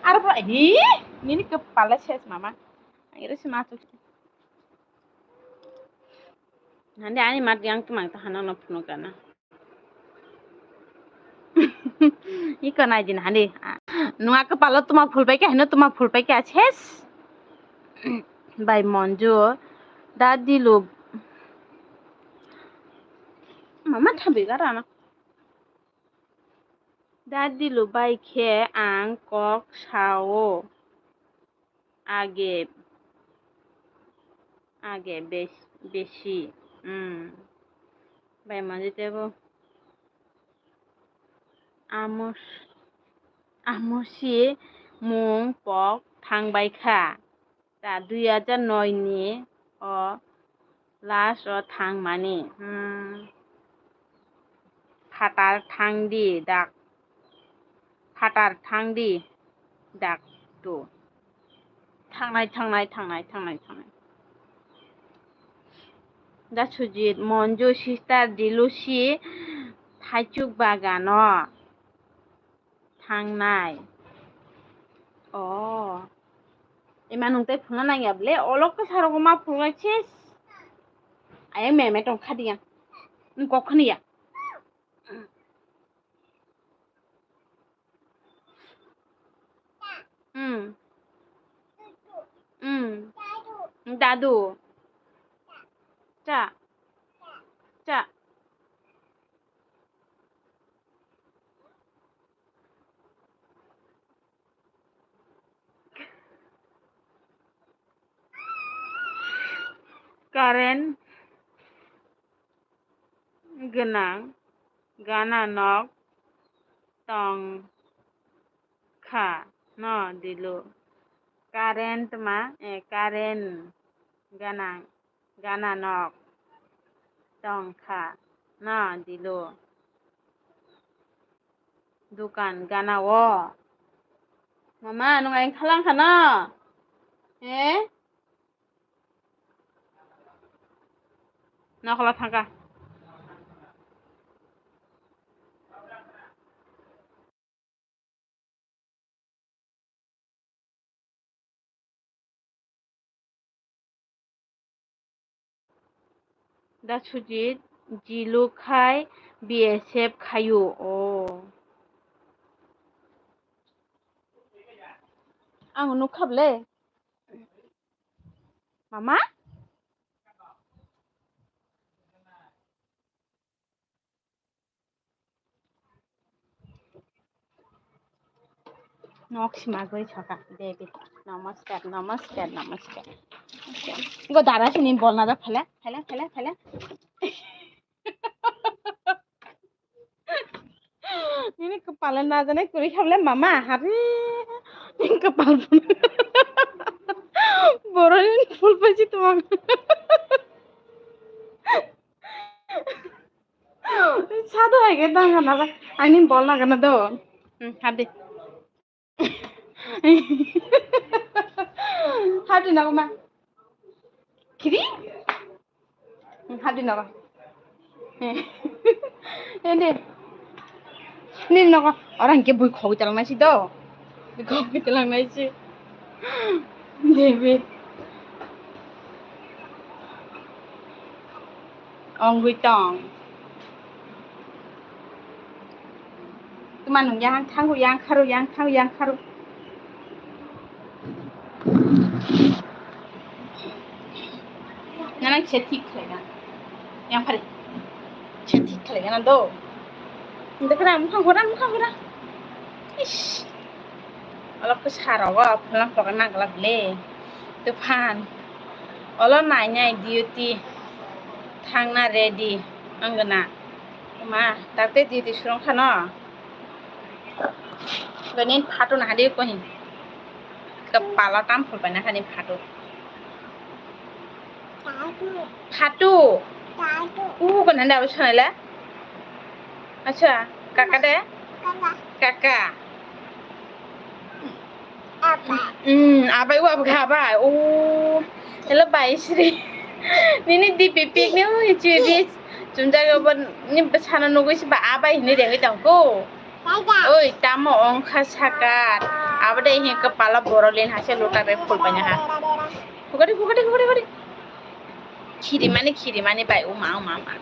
Aro bo, hi, nini kepala ses mama, iro si ma tu. Hande ani mat yang tumang ta hano no phunuk gana. Iko nai din hande. Nua kepala tuma phulpai ke hano tuma phulpai ke ases. Bai Monju da Dilu. Mama thabi gara na. Da Dilu bai khe ang kok sao. Age, age bes-, besi. Hmm. Bai Monju tebo. Amos, amo si mung pok thang bai kha. Ta dui hajar noi ni o last o thang mani. Hmm. Phatar thang di dak. Phatar thang di dak tu. Thangnai, thangnai, thangnai, thangnai, thangnai. Da Sujit, Monju, sister Dilusi, Thaichuk bagano thangnai. Oh. Ima nung tei phulna nang ya ble, olok khe sarok ma phulnai ses. Ayang meme tong kha diya. Nung kok khani ya. Hmm. Hmm. Dadu. Cha. Cha. Current gwnang gana nok tong kha no dilu. Current ma, eh, current gana, gana nok tong kha no dilu. Dukan gana o. Mama, nung ayang khalang kha no? Eh? Nokola thangka. Da Sujit, jilu khai B S F khayu. Oh. Ang nukha ble. Mama? Nok sima goi saka, baby. Namaskar, namaskar, namaskar. Go dara sini bolna da, phala, phala, phala, phala. Nini kwpal na jane kwrwi kha bole mama, hari nini kwpal phunuk. Borok ni phul paisi tongma. Sado hai khe dang kana ba. Ani bol na kana do. Hmm, hadi. Hadi na ma. Kiri? Hadi nogo. Ende. Ni nogo. Orang ke bui khogwi talang nai si do. Bui khogwi talang nai si. Debi. Ongwi tong. Tuma nung yang thango, yang kharo, yang thango, yang kharo. Nana khe thik khlai na. Yang phari. Khe thik khlai na do. Nda kra mukhang gora, mukhang gora. Ish. Alok ke saro wa phalang pokok na gala le. Tufan. Olo nai nai duty. Thangna ready. Ang gana. Ma, takte duty surong khano. Bini phato na hadi ko hin. Kepala tam phul pai na hani phato. Phato. U ko nanda usanai la. Acha, kaka de? Kaka. Kaka. Apa? Hmm, apa iwa apa kha ba? Oh, hello, Bai Sri. Nini di pipik ni, oh, cuy di. Chumjak obo ni bwsano nugui si ba abai hini rengui tong ko. Oi, tamo ongkha sakar. Abo de hi kepala borok lin hase luta bai phul bai na ha. Hukari, hukari, hukari, hukari. Khiri mani, khiri mani bai, o ma, o ma, o ma.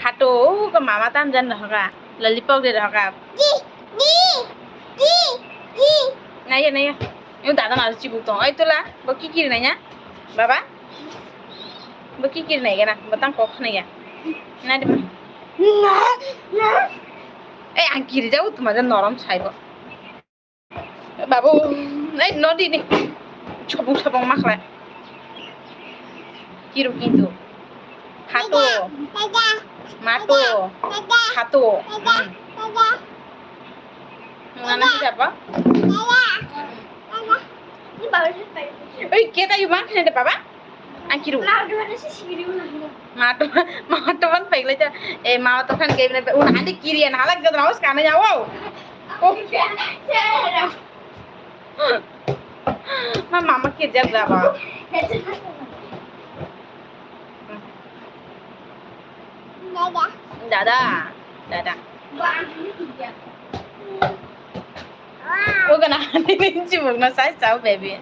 Phato, o ko mama tam jan rohoka. Lollipop de rohoka. Di, di, di, di. Naiya, naiya. Yung dada na chibuk tong. Oi tula, bo ki kiri naiya? Baba? Bo ki kiri naiya na? Bo tang kok naiya. Na di ma. Eh, ang kiri jago tuma jan norom saibo. Babu, ei, nodi ni. Chobong chobong ma khlai. Kiru kintu. Phato. Mato. Phato. Hmm. Nana si siapa? Ei, kita yuk makan ada, Papa? Ang kiru. Mato, mato man paiglai ta. Eh, mato kan game na. Un hande kiri an halak jadra os kana ya, wow. Oh. Ma mama kiri jadra ba. Dada. Dada. Dada. O gana hande ni chibuk na sai chao, baby.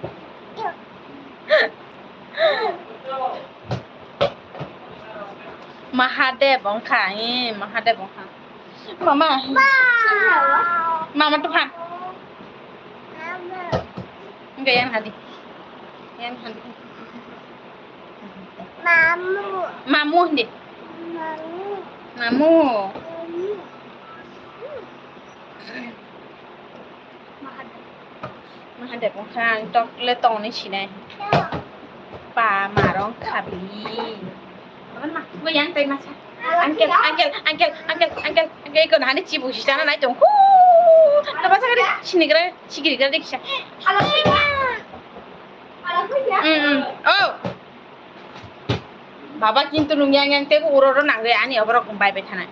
Mahadev wngkha, eh, Mahadev wngkha. Mama. Mama tupha. Enggak, yang hadi. Yang hadi. Mamu. Mamu hindi. Mamu. Mamu. Mamu. Mahadev wngkha, ang tok le tongni sinai. Pa marong khabli. Bo yang tai masa. Uncle, uncle, uncle, uncle, uncle, uncle, iko nahani chibu si chana nai tong. Hu! Nabasa kari sinigra, sigirigra dekisa. Mm, mm. Oh. Baba kintu nung yang yang tebo uro ro nang re ani oborok bai bai thana.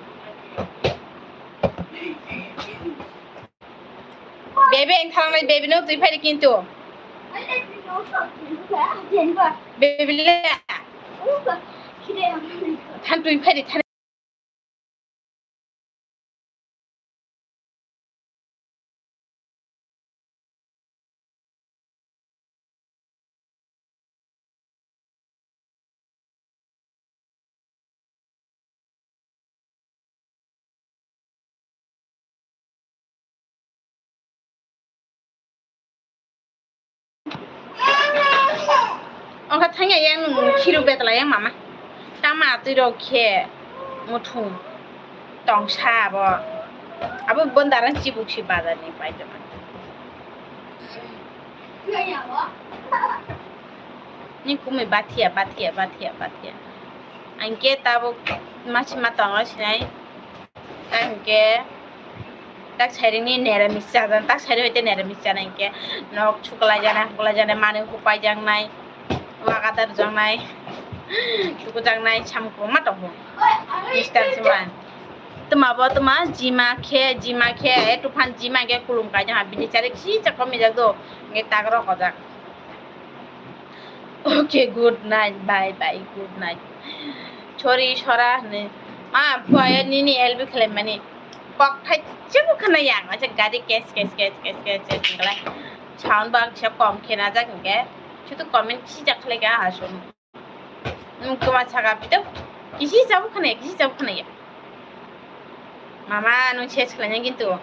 Bebe, ang thalangnai bebe no twi phai di kintu. Bebe le. Than twi phai di, than. Ongkha thangya yang nung khiru betla yang mama. Tama twi rok khe muthung tongsa abo. Abo bondaran chibuk si bazar ni paitama. Ni kumui bathia, bathia, bathia, bathia. Angke tabuk masi ma tongo sinai. Angke tak sairing ni neramis chajan, tak sairing hoite neramis chana angke nok suklai jana, huklai jana, mani hupai jangnai, wagadar jangnai, tuku jangnai, samung kwbangma tongo. Mister Suman. Tuma bo tuma jima khe, jima khe, e tuphan jima khe kulum kai jang, bini chari kisi chakko mijak do, nge tak rok ojak. Okay, good night, bye bye, good night. Chori sora hwnwi. Ma, phua nini help khlai mani. Kok thai chemu khna yang, acha gari kes, kes, kes, kes, kes, kes, khlai. Sound box se kom khena jak hwnkhe. Chutu comment kisi jak khlai ka asum. Nwng kwma saka, bito kisi chabuk khwnaya, kisi chabuk khwnaya. Mama, nwng ses khlainai kintu.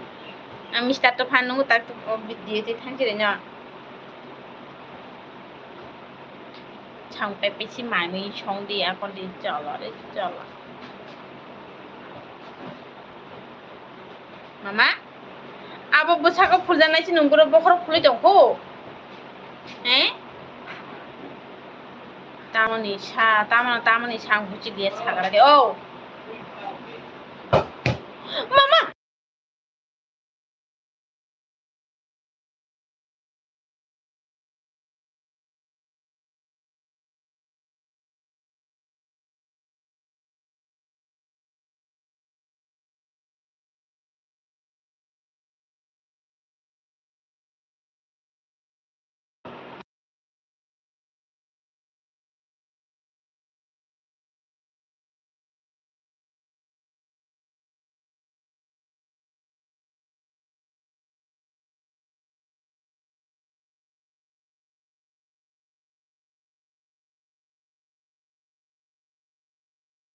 Ang Mister Tuphan nungo tak tuk o video twi thang kiri no. Chang pe pisi manwi song di, akon di, cholo re, cholo. Mama? Abo bwsako phuljaknai se nwng boro bokhorok phulwi tongkho? Eh? Tamoni sa, tamoni, tamoni sa ang buchi dia sagra de. Oh. Mama,